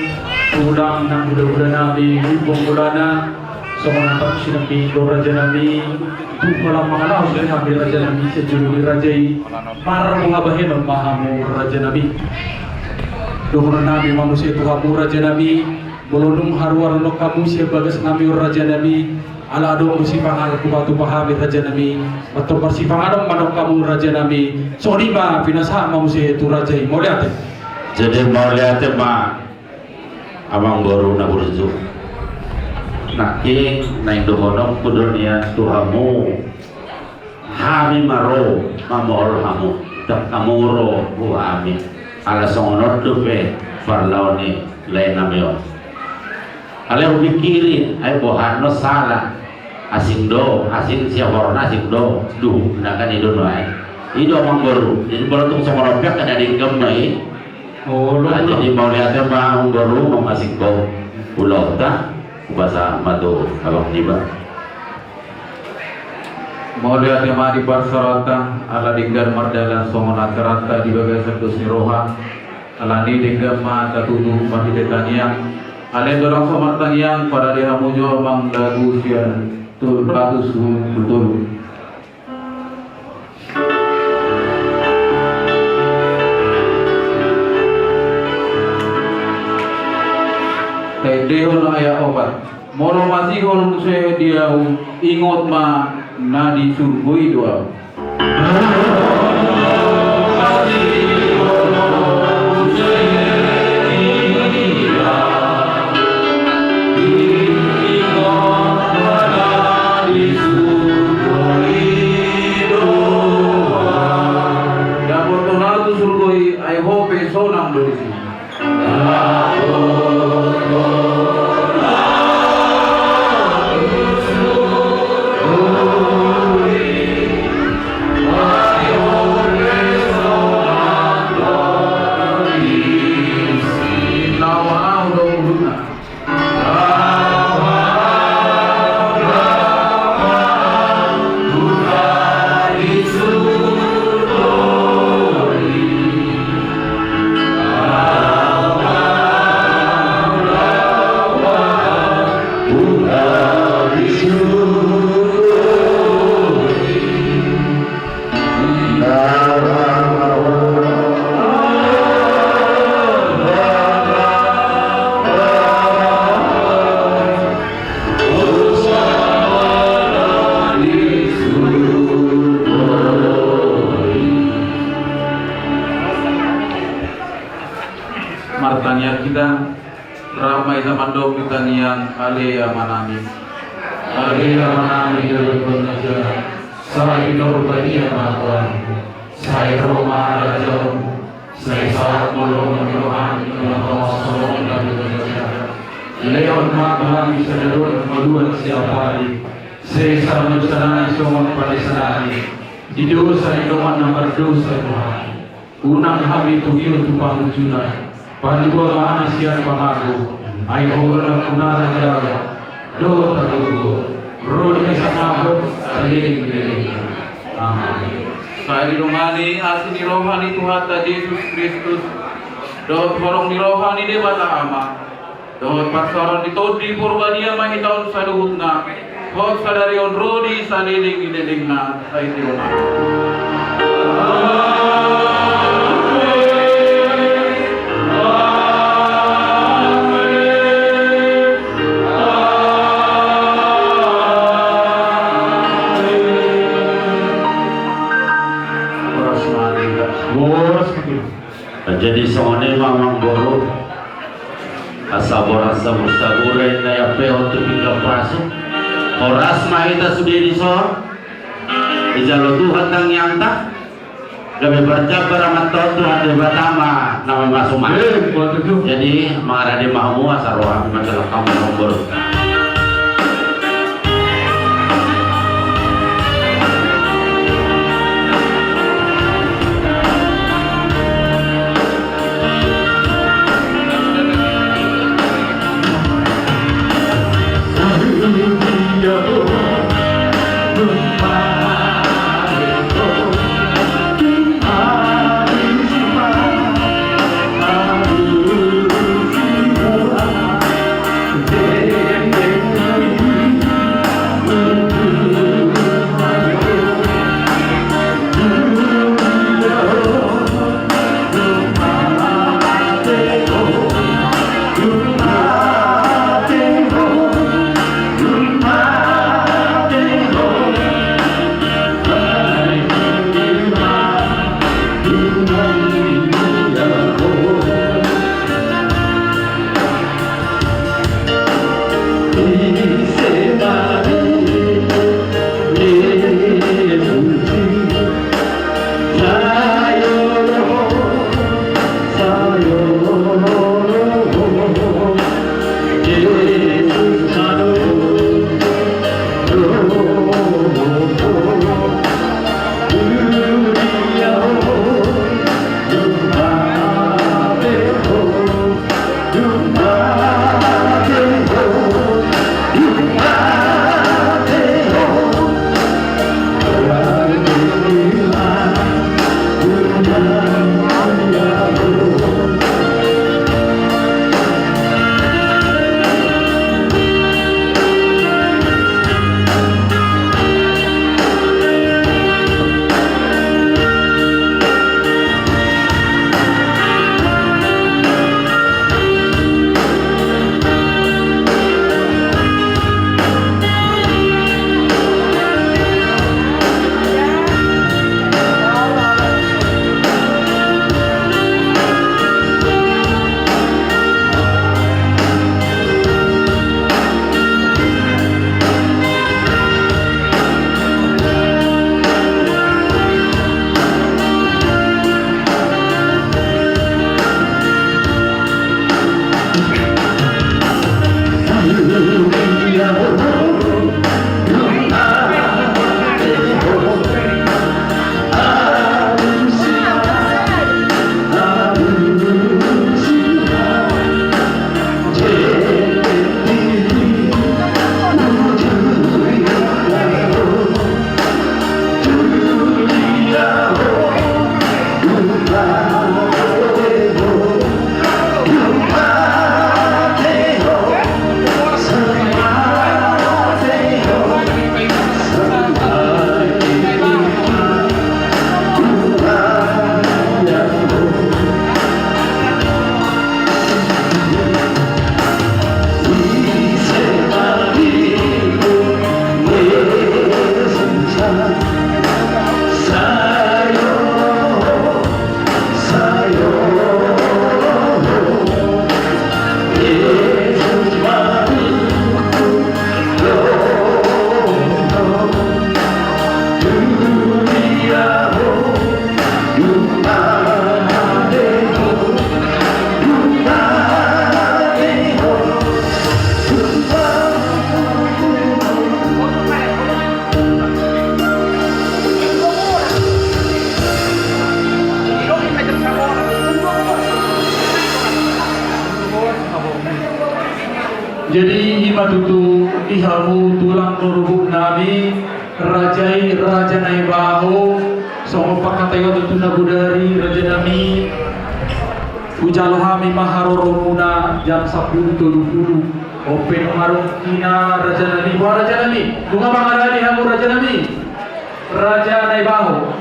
tulang nang hulahula nami, Limbong Mulana, songon na tarsinambi do raja nami, tu holan mangalaho do hami raja nami, sian jolo ni raja i, marboha bahenon ma hamu raja nami. Dohonon nami ma muse tu hamu raja nami, molo dung haruarunon hamu sian bagas nami on raja nami, ala adong do sipanganon hupatupa hami raja nami, mantong marsipanganon ma nang hamu raja nami, songon i ma pinasahat ma muse tu raja i, mauliate. Jadi mauliate ma amangboru na burju. Nangkin naeng dohononku do nian tu hamu. Hami ma ro mamohol hamu, ndang hamu ro tu hami. Ala songon on dope parlao ni lae nami on. Alai hupingkiri, ai boha annon sala. Asing do, asing sian horna asing do, duhutna kan i do nuaeng. I do amangboru, jadi molo tung songon on pe angka na denggan ma i. Jadi mauliate ma amangboru, mangasing ho ulaonta, hupasahat ma tu abang niba. Mauliate ma di parsaoranta, ala denggan mardalan songon acaranta di bagasan dos ni roha. Alani denggan ma tatutu marhite tangiang. Alai ndang so martangiang, parade hamu jo amang lagu sian tolu ratus dua pulu tolu. Taendehon ayat opat. Molo masihol muse di ahu, ingot ma na di surgo i do ahu. Dapothon ahu tu surgo i, ai ho pe sonang do disi. Martangiang hita, rap ma hita mandok di tangiang, Ale Amanami. Ale Amanami, di banua na jala, sai pinarbadia ma goarMu, sai ro ma harajaonMu, sai saut ma lomo ni rohaM di tongatonga ni banua na jala. Lehon ma tu hami sada dolok ngoluan siapari, sesa ma dosa nami songon panesanami di dosa ni dongan na mardosa tu hami. Unang hami togihon tu pangunjunan, palua ma hami sian pangago, ai Ho do nampuna harajaon dohot hagogoon, ro di hasangapon saleleng ni leleng. Amen. Sai didongani asi ni roha ni Tuhanta Jesus Kristus dohot holong ni roha ni Debata Ama, dohot parsaoran ni Tondi Porbadia ma hita on saluhutna, hot sadari on ro di saleleng ni lelengna, sai didongani. Horas ma hita. Horas ma hita. Jadi songon i ma amangboru, asa boras sabursabur, inna i ampehon tu pinggan pasu. Horas ma hita sude dison. Dijalo Tuhan tangiangta. Gabe parjambar amanta on, Tuhan Debata ma na mamasu-masu. Eh, betul. Jadi mangarade ma hamu asa ro hami manjalang hamu amangboru. Jadi i ma tutu di hamu tulang rorobot nami, raja i, raja Naibaho, songon pangkataion tu na bodari, raja nami, hujalo hami ma haroromuna jam sampulu tolu pulu. Ope nunga adong ina, raja nami, boha raja nami, nunga mangarade hamu raja nami, raja Naibaho.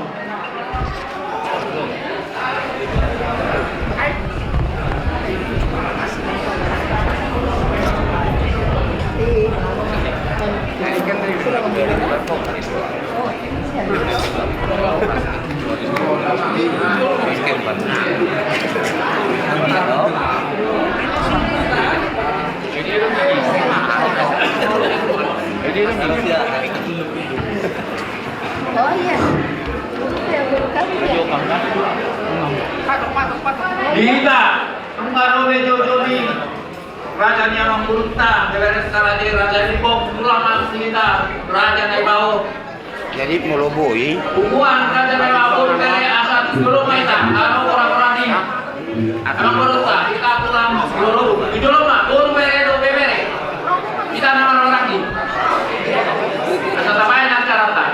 Oh iya. Di hita, nunga ro be joujou ni raja ni amangborunta, raja ni amangborunta, raja ni amangborunta, raja Naibaho. Jadi molo boi. Bubuan raja Naibaho, boi bere asa tu jolo ma hita, aro orang-orang ni. Amangborunta, hita pulang jolo, tu jolo ma, boi bere do bebere. Hita nama orang ni. Asa tabaen acaranta.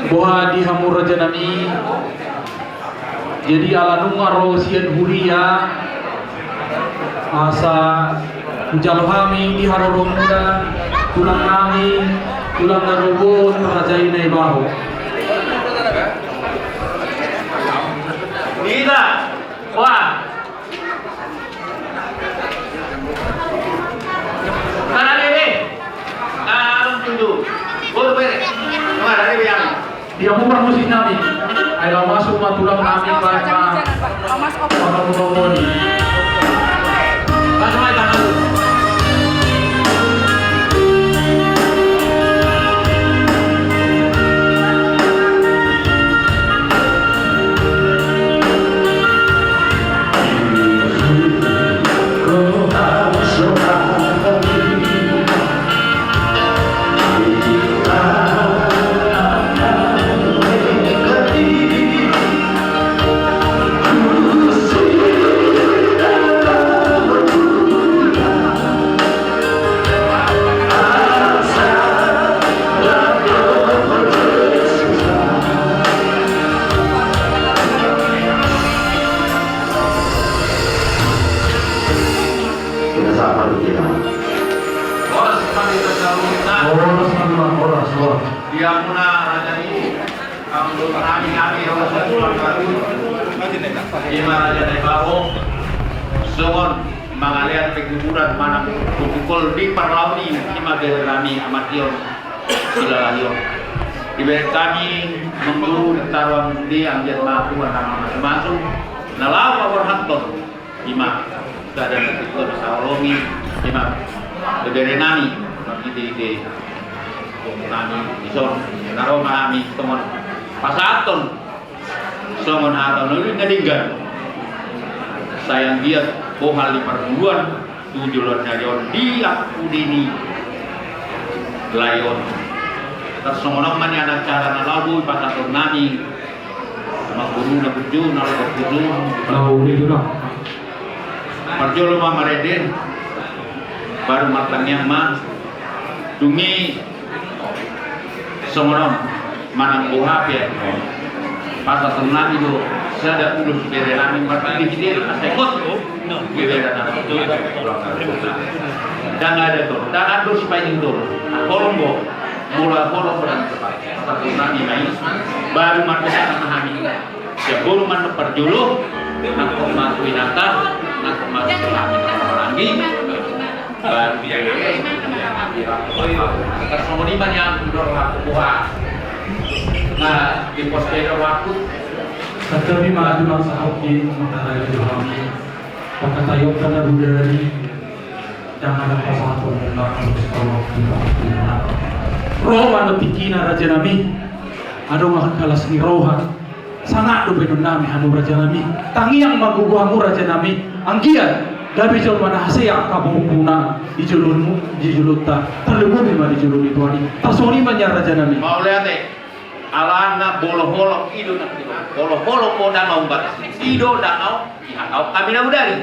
Boha di hamu raja nami. Jadi ala nunga ro sian huria, asa hujalo hami di haroromuna, tulang nami, tulang na rorobot, raja i Naibaho. Ida, wah. Ia murah musik nami. Ai laho masuk ma tulang nami, baen ma. Laho masuk, oke. Laho masuk, oke. Kita sapa dulu kita. Horas, Pak, kita sapa. Horas, Pak, horas, horas. Di hamuna raja i, anggo nami, nami, horas, Pak, horas. Ima raja Naibaho, songon mangalean pengguguran manang pukul di parlaon i, ima bere nami Amantion Silalahi on. Dibereng hami mangolu di taruan di anggiat ma Tuhan na mamasu-masu, na laho paborhathon. Ima, sada na tingkos saolongi, ima, bebere nami, marhite-hite nami, dison, na ro ma hami, songon, pasahathon, songon hata na uli na denggan. Sai anggiat, bohal di parngoluan, tu joloan ni ari on, di ampudi ni lae on. Tarsongon on ma nian acara na laho boi pasahaton nami, Mangkuru na burju, na lobo burju. Na uli tu na. Parjolo ma marende. Baru martangiang ma. Dung i songon on. Manang boha pe. Pasahaton nami do. Sada ulos bere nami marpilih di. Asa ikut. Bere nami. Ndang ada tong. Ndang ada sipainjung tong. Holong do. Molo holong do. Pasahaton nami ma i. Baru martangiang ma hami. Sian boru ma na parjolo, nangkok ma tu inanta, nangkok ma tu inanta, nangkok ma tu inanta. Baru dia. Tarsongon i ma nian, didok ma boha. Na, di pos beda waktu. Tetapi ma tu nang sahok di mata raya di hami. Pakatai otak na budari. Jangan lupa satu dan harus tolong kita. Roha na pikina raja nami. Adong angka las ni roha. Sangap do baenon nami hamu raja nami. Tangiang ma gogo hamu raja nami. Anggiat gabe jolma na hasea angka pahompu na di jolonmu, di jolonta. Tarlumobi ma di jolo ni Tuhan i. Tarsongon i ma nian raja nami. Mauliate. Alana molo holong i do na. Molo holong do na umbatas. I do na. Hataon hami na budari.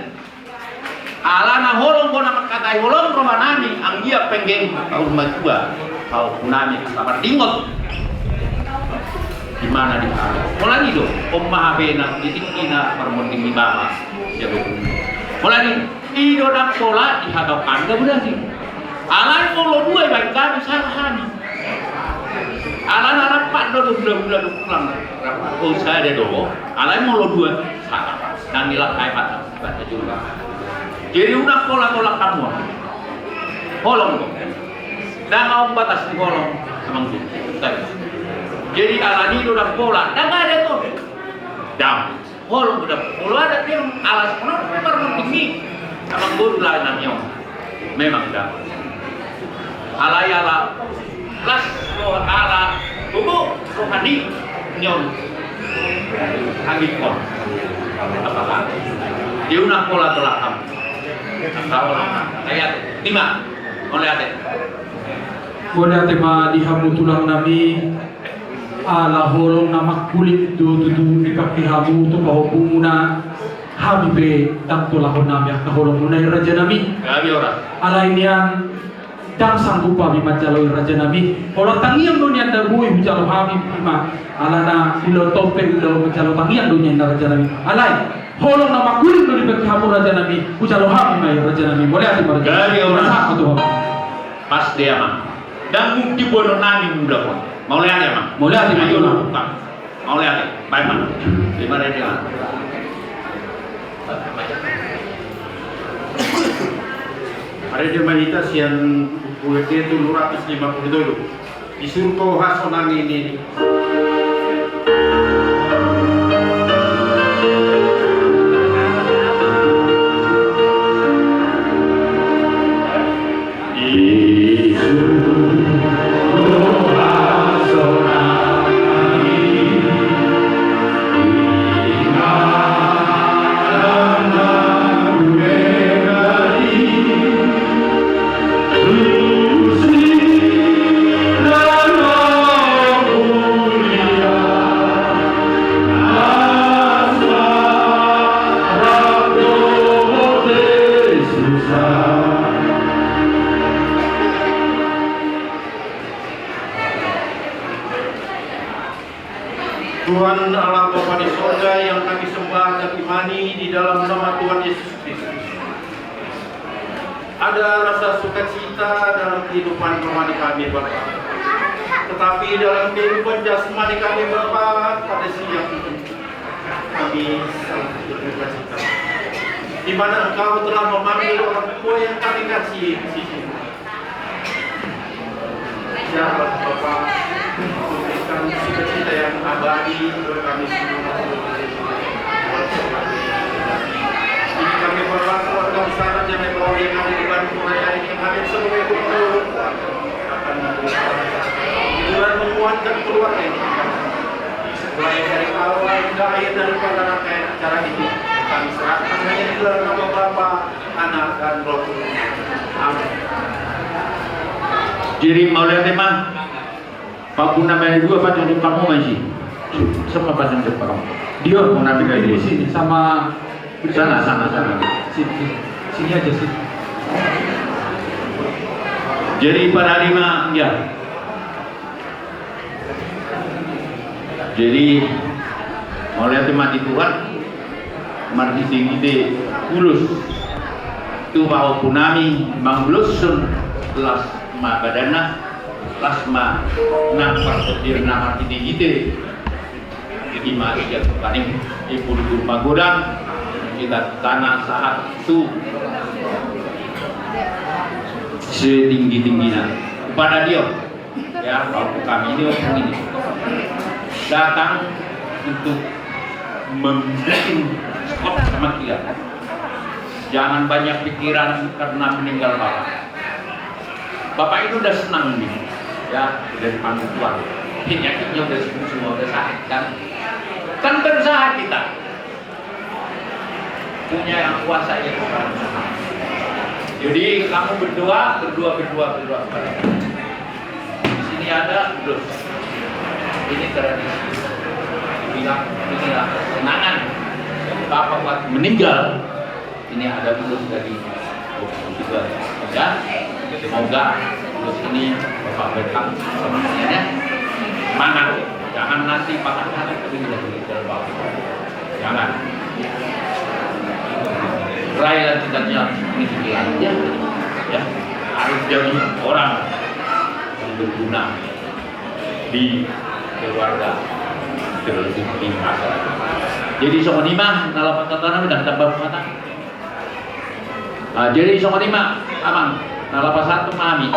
Alana holong do na mangkatai holong roha nami, anggiat penggeng taon matua, taon nami asa mardingot. Di mana di mana? Pola i do, on ma hape na di tingki na marmonding ni bapa. Pola i, i do na pola di hataon hami na budari. Alai molo dua ibaen hami salah hami. Alana rap do do hula-hula do pulang. Rap do sada do. Alai molo dua salah. Nang ilak ai mata. Baca julu. Jadi unang pola-pola hamu. Holong do. Ndang adong batas ni holong. Amang julu. Jadi alani do ndang pola. Ndang ada tu. Dam. Holong do. Molo ada tu alas molo marmonding i. Amang boru lae nami on. Memang da. Alai ala las roha ala gogo roha ni nion. Angin on. Apa lagi? Dia unang pola-pola hamu. Apa orang? Ayat lima. Mauliate. Mauliate ma di hamu tulang nami. Ala holong na mangkuling do tutu dipake hamu tu pahompumuna. Hami pe ndang tolahon nami angka holongmuna i raja nami. Alai nian ndang sanggup hami manjalo i raja nami. Holan tangiang do nian na boi hujalo hami ima. Alana ulaon tompe ulaon manjalo tangiang do nian na raja nami. Alai holong na mangkuling do dipake hamu raja nami. Hujalo hami ma i raja nami. Mauliate ma raja nami. Mauliate ma tu hamu. Pas dia ma. Ndang mungkin boanon nami mula on. Mauliate ma. Mauliate ma. Ayo, Bang. Mauliate, baen ma. Lima rede ma. Rede ma hita sian buku ende tolu ratus lima puluh tolu. Di surgo hasonangan ni. Allah Bapa di sorga yang kami sembah dan imani di dalam nama Tuhan Yesus Kristus. Ada rasa sukacita dalam kehidupan rohani kami, Bapa. Tetapi dalam kehidupan jasmani kami, Bapa, pada siang ini kami sangat berduka cita. Di mana Engkau telah memanggil orang tua yang kami kasih di sini. Siapa Bapa memberikan sukacita yang abadi buat kami semua. Ini kami berdoa keluarga besar Raja Nebau yang ada di Bandung Raya ini, yang hadir sebagai gubernur, akan memberikan hiburan menguatkan keluarga ini. Mulai dari awal hingga akhir daripada rangkaian acara ini, kami serahkan hanya di dalam nama Bapa, Anak, dan Roh Kudus. Amin. Jadi, mauliate ma. Pangkuna mani dua, patunjuk kamu masih. Sama patunjuk kamu. Dia mau nabi lagi. Di sini sama sana, sana, sana. Sini, sini. Sini aja, sini. Jadi, pada lima, ya. Jadi, mauliate ma di Tuhan, marhite ulos tu pahompunami, manguloshon las ma badanna, las ma nang partondionna marhite-hite. Ima sian Tuhan i, i pulpul magodang, hita tangkas sahat tu setinggi-tinggina. Pada dia. Ya, waktu kami ini, waktu ini datang untuk membuat stop sama dia. Jangan banyak pikiran karena meninggal bapak. Bapak itu udah senang nih, ya, udah dipanggil Tuhan. Penyakitnya udah sembuh semua, udah sehat kan? Kan berusaha kita. Punya yang kuasa ya Tuhan. Jadi kamu berdoa, berdoa, berdoa, berdoa kepada Tuhan. Di sini ada ulos. Ini tradisi. Bilang inilah kenangan. Bapak waktu meninggal, ini ada ulos dari juga. Ya, semoga ulos ini Bapak berkah semuanya. Semangat. Jangan nanti patah hati, tapi tidak meninggal Bapak. Jangan. Raihlah cita-cita ini, ya. Ya. Harus jadi orang yang berguna di keluarga, terlebih di masyarakat. Jadi songon i ma, na laho pasahaton nami, ndang tamba mata. Ah, jadi songon i ma, Amang, na laho pasahaton ma hami.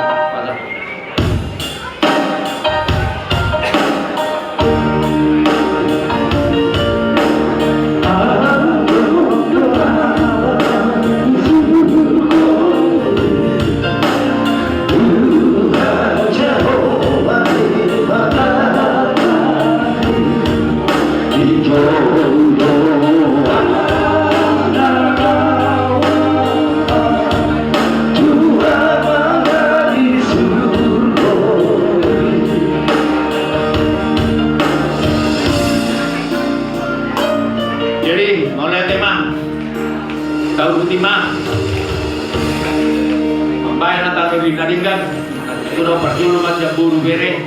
Jadi, mauliate ma. Tahu ruti ma. Baen na tahu di na denggan. Sudah parjolo ma sian boru bere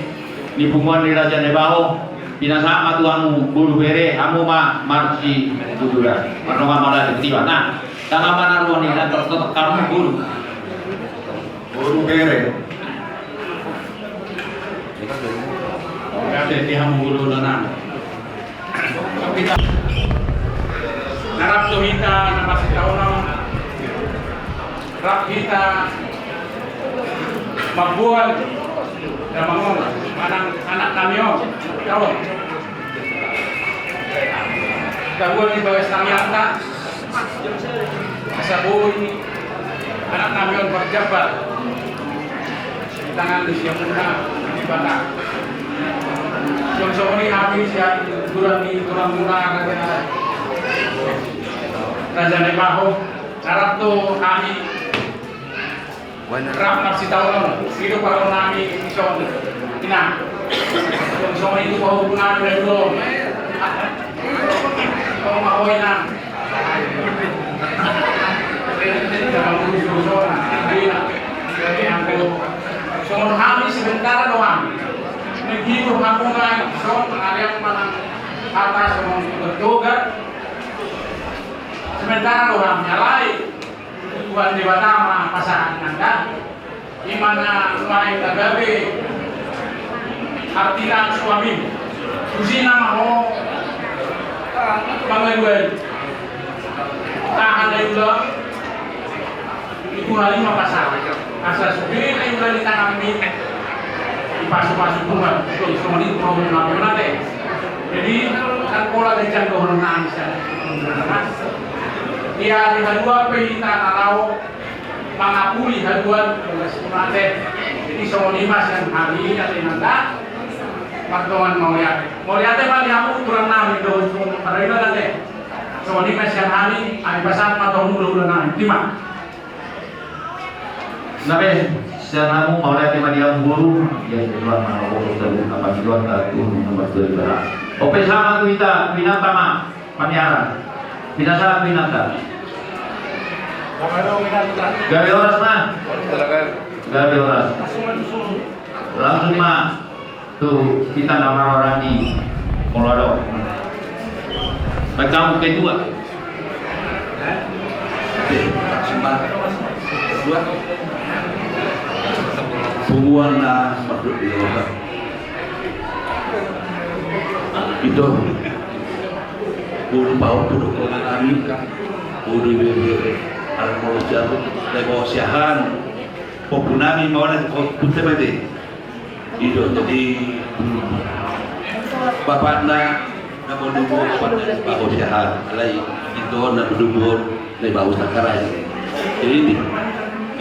ni punguan ni Raja Nebaho. Pinasahat ma tu hamu boru bere, hamu ma marsibuturan. Mardongan ma di tiba. Nah, tangan mana ruang ni na tertetek kamu boru. Boru bere. Ate, ate, hamu boru na. Na rap tu hita na masitaonon, rap hita mamboan, na mangomo manang anak nami on. Taon tabuan di bagas tangiangta. Asa boi anak nami on marjambar di tangan ni si Amuna Debata. Songon i hami sian tulang ni tulang muna Raja, Raja Nebaho, na rap tu hami. Rap marsitaonon, i do parumaen nami dison. Inang. Songon i tu pahompu nami na dua on. Songon ma ho inang. Songon hami sementara do hami. Menghidup hamu nai dison, arian manang Atas songon toga-toga. Sementara do hami alai Tuhan Debata ma pasahat nanda. Ima na lain na gabe artina suami. Tusi nama ho mangaduan. Tahan dari ulang. Ibu Halimah pasal asa sude na iulan di tangan ni. Dipasu-pasu Tuhan. Songon i Tuhan na. Jadi kan pola dari jangkauan nangis. Ia di halua pe hita na laho mangapuli haduan mate. Jadi songon i ma sian hami ate nanda. Martongan mauliate. Mauliate ma di hamu tulang nami do. Songon i ma sian hami, hami pasahat ma tu hamu tulang nami. Terima. Nabe, sian hamu mauliate ma di hamu boru. Ia di luar mana boru terus apa di luar tak tu nomor dua belas. Ope sama tu kita pinata ma. Paniara. Pinasahat tu inanta. Gabe horas ma. Gabe horas. Langsung ma tu hita na marorani. Molo adong. Baik, kamu kedua. Oke, langsung ma. Dua. Punguan na marduk di luar. Ito. Ulu pau puduk kau nami kan. Ulu bebe. Alam mau siapa? Lebo siahan. Popu nami mau lagi kau putih bebe. Ito jadi. Bapakna na mau dulu pada bau siahan. Alai ito na dulu na bau sakarai. Jadi ini.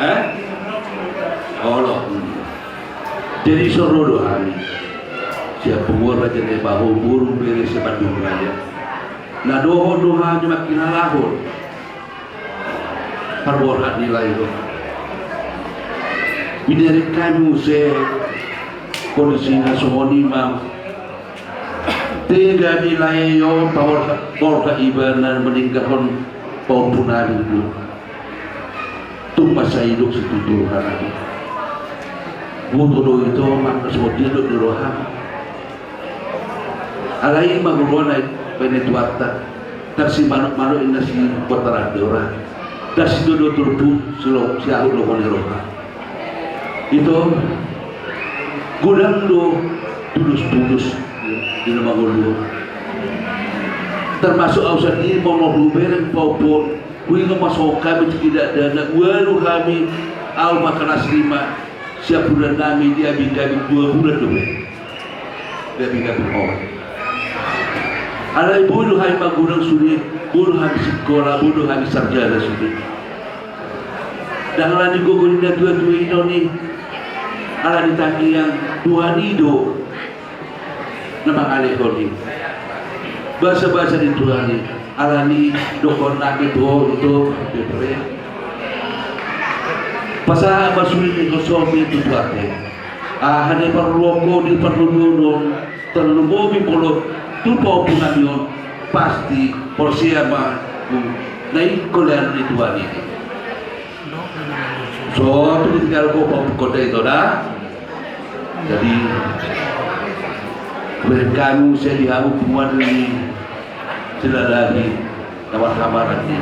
Hah? Olo. Jadi soro do hami. Siap pengurus raja ni bahu burung beri sebandung raja. Na dohot do hami makin alahon. Parborhat nilai do. Binerek kami muse kondisi na songon i ma. Tega nilai on paborhat iba na meninggalhon pahompu nami do. Tung masa hidup situtu rohana. Butuh do ito maka sodia do di roha. Alai magurona baen ni Tuhanta. Tarsi manuk-manuk inna si botaran di roha. Tarsi do do turpu si lo si ahu lo mone roha. Ito godang do tulus-tulus di na mangolu. Termasuk au sandiri mau mau bereng paupun. Kuingo masuk kami tidak dana ualu kami au makalas lima siap bulan nami di abing-abing dua bulan dope. Di abing-abing on. Alai bodo kami magodang sude, bodo kami sikola, bodo kami sarjana sude. Dang alani gogo ni na tua-tua i do ni alani tangiang Tuhan i do. Na mangalehon i. Basa-basa ni Tuhan i. Alani dohon nami tu ho do bebere. Pasahat ma sude ni hosomi tu Tuhanta. Aha ni parluhon di parluhon. Tarlumobi molo tu pahompu nami on. Pasti porsea ma tu na ingkon lean ni Tuhan i. So tu ditinggal ko pahompu kota ito da. Jadi berkanu saya di hamu punguan ni Silalahi na marhamaranggi.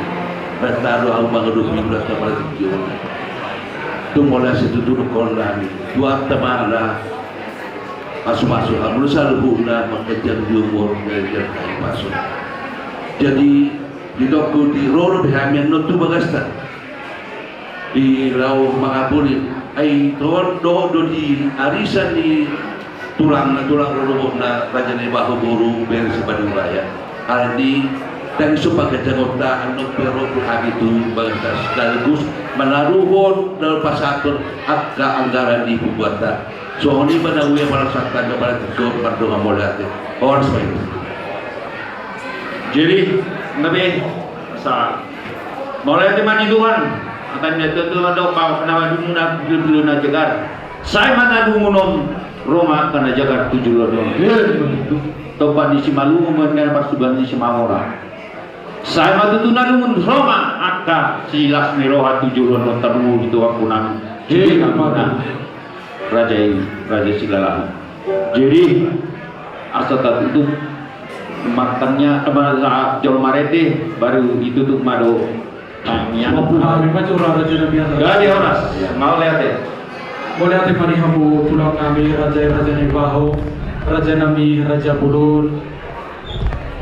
Bertalu hamu mangadopi bulan na maranggi on. Tung mauliate situtu dohot nami. Tuhanta ma na masu-masu hamu saluhutna mangkejang di umur dari pasu. Jadi di toko di roro di hami annon tu bagasta. Di laho mangapuli ai dohot do di arisan ni tulang na tulang rorobot na raja ni bahu boru beri sebandung raya. Alani dari sumpah kejagonta annon pero tu hami tu bagasta sekaligus manaruhon dalam pasatur angka anggaran di pembuatan. Songon i ma na uya pala santa na pala tiga pardongan mauliate. Horas ma i. Jadi nabe sa mauliate ma di Tuhan. Angka na tutu mandok bahwa na madungu na pilu-pilu na jagar. Sai ma na dungunon ro ma angka na jagar tu joloan on. Tompa ni Simalungun nang parsubahan ni Simamora. Sai ma tutu na dungun ro ma angka silas ni roha tu joloan on taruhon di Tuhan punang. Raja i, Raja Silalahi. Jadi asa tatutup Martangiang, eh, ma-, jolo marende, baru ditutup ma dohot tangiang. Mampu hami ma jolo, raja nami. Jadi horas. Mauliate. Mauliate ma di hamu tulang nami, raja i, raja Naibaho, raja nami, raja bolon.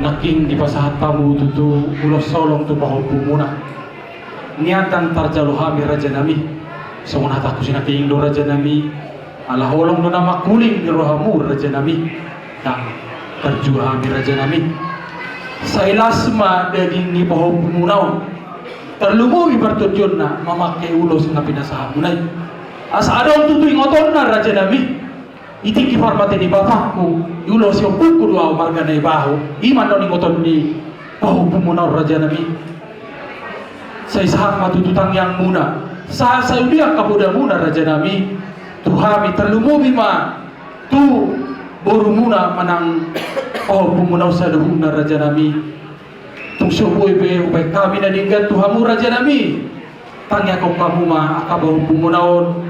Nangkin dipasahat hamu tutu ulos holong tu pahompumuna. Nian ndang tarjalo hami, raja nami. Songon hatangku sinangkining do, raja nami. Ala holong do na mangkuling di rohamu, raja nami. Ndang tarjua hami, raja nami. Sai las ma daging ni pahompumuna on, tarlumobi partondionna mamangke ulos na pinasahatmuna i. Asa adong tutu ingotonna, raja nami. Di tingki parmate ni bapakku, diulosi ompungku do ahu marga Naibaho, i ma annon ingoton ni pahompumuna on, raja nami. Sai sahat ma tutu tangiangmuna, sahat sai udian kapodamuna, raja nami, tu hami, tarlumobi ma tu borumuna manang pahompumuna on saluhutna, raja nami. Tung so boi be hubaen hami na denggan tu hamu, raja nami. Tangiangkon hamu ma angka pahompumuna on.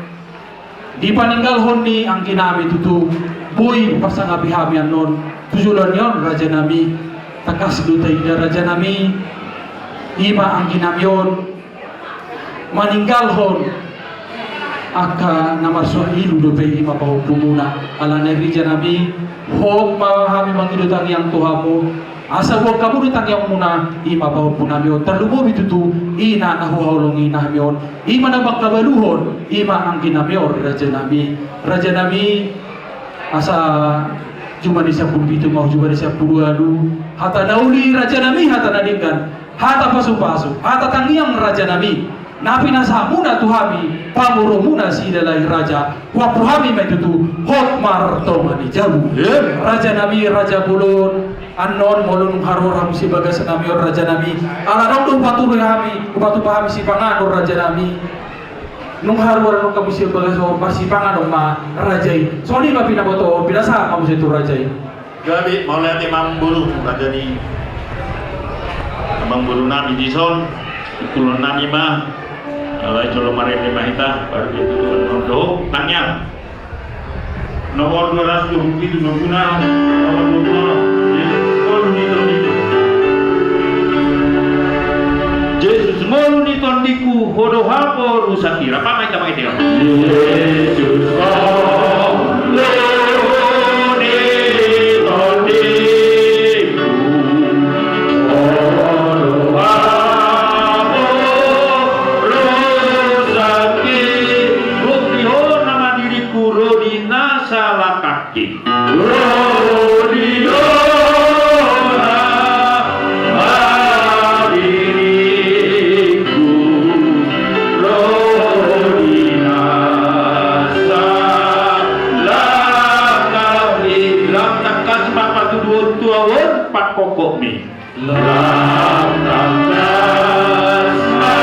Dipaninggalhon ni anggi nami tutu, boi pasangapi hami annon tu joloan ni on, raja nami. Tangkas do taida, raja nami, i ma anggi nami on maninggalhon angka na marsoal ilu dope, i ma pahompumuna. Alani i, raja nami, hot ma hami mangido tangiang tu hamu, asa boan hamu do tangiangmuna, i ma pahompu nami on, tarlumobi tutu ina na huhaholongi nami on, i ma na mangkabaluhon, i ma anggi nami on, raja nami. Raja nami, asa juma ni sampulu pitu ma juma ni sampulu ualu, hata na uli, raja nami, hata na denggan, hata pasupasu, hata tangiang, raja nami, na pinasahatmuna tu hami, pamoromuna Silalahi Raja, huampu hami ma i tutu hot martonga ni jabu. Raja nami, raja bolon, annon molo nunga haruar hamu sian bagas nami on, raja nami, ala adong do hupatupa hami, hupatupa hami sipanganon, raja nami. Nunga haruar hamu sian bagas on, marsipanganon ma, raja i. Songon i ma pinaboto, pinasahat ma muse tu raja i. Gabe, mauliate ma amang boru, raja ni amang boru nami dison, pulon nami ma, alai jolo marende ma hita, baru ditutup annon dohot tangiang. Nomor dua ratus dua puluh tujuh, nomor dua puluh, Jesus ngolu ni tondingku. Jesus ngolu ni tondingku, Ho do haporusangki. Rap ma hita mangido. Jesus ngolu ni tondingku, Ho do haporusangki. Rodi Ho nama diriku, rodi na salangkangki. Rodi Ho nama diriku, rodi na salangkangki. Lam tangkas ma patuduhon tu ahu on pangkongkongmi. Lam tangkas ma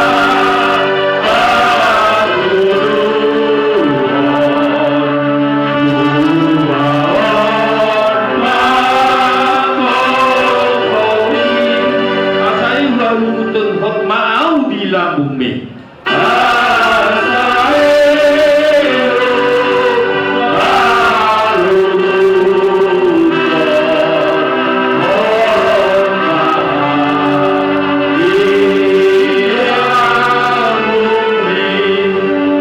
patuduhon tu ahu on pangkongkongmi. Asa i hualuhutehon ma ahu di lambungmi.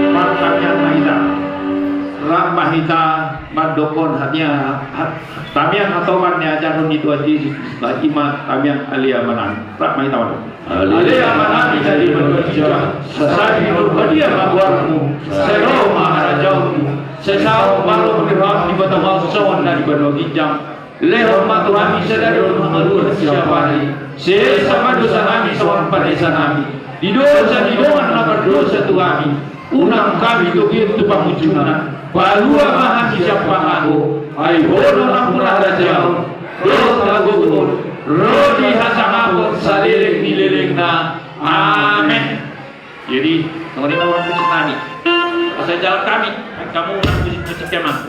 Martangiang ma hita. Rap ma hita mandokkon hatiha, ha-, tamiang hatopan ni ajaran ni Tuhan Jesus Kristus, i ma tamiang Ale Amanami. Rap ma hita mandokkon. Ale Amanami na di banua ginjang, sai pinarbadia ma goarmu, sai ro ma harajaonmu, sai saut ma lomo ni roham di banua tonga on songon na di banua ginjang. Lehon ma tu hami sadari on hangoluan siapari. Sesa ma dosa nami songon panesanami di dosa ni dongan na mardosa tu hami. Unang hami togihon tu pangunjunan, palua ma hami sian pangago. Ai Ho do nampuna harajaon dohot hagogoon, ro di hasangapon saleleng ni lelengna. Amen. Jadi, songon i ma ulos musik nami. Asa jalan hami, kamu ulos musik-musik ya, Mang.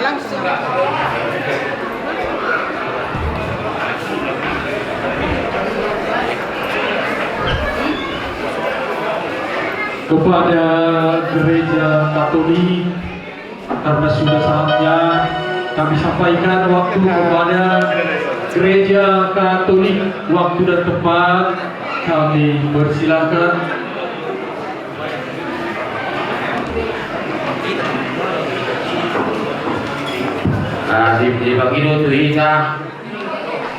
Kepada Gereja Katolik, karena sudah saatnya, kami sampaikan waktu kepada Gereja Katolik, waktu dan tempat kami persilakan. Ah, di, di bagian itu kita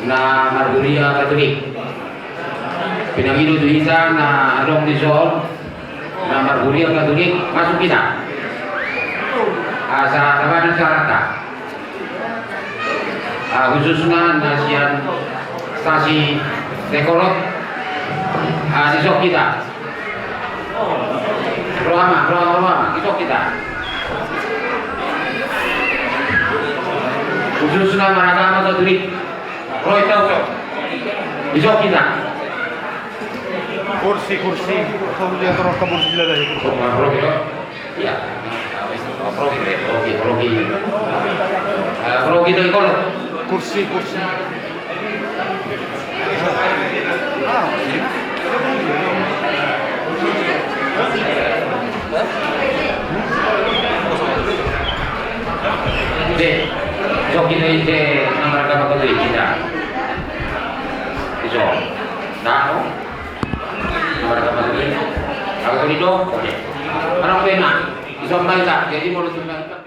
na marhuria Katolik. Pinangido tu hita na adong dison na marhuria Katolik, masuk hita. Asa tabahen acaranta. Ah, khususna na sian stasi Dayakolot. Ah, dison hita. Roha ma, roha ma, roha ma, dison hita. Khususna maragama Katolik. Ro hita, ro. Dison hita. Kursi, kursi. Kau lihat orang kabur sila dari kursi. Ro hita. Iya. Ro hita, ro hita, ro hita. Eh, ro hita, ikon. Kursi, kursi. Be, so kita ini na maragama Katolik hita. Iso. Nah, no? Na maragama Katolik. Aku tadi dong, oke. Mana aku enak? Iso main tak? Jadi mau lucu main tak?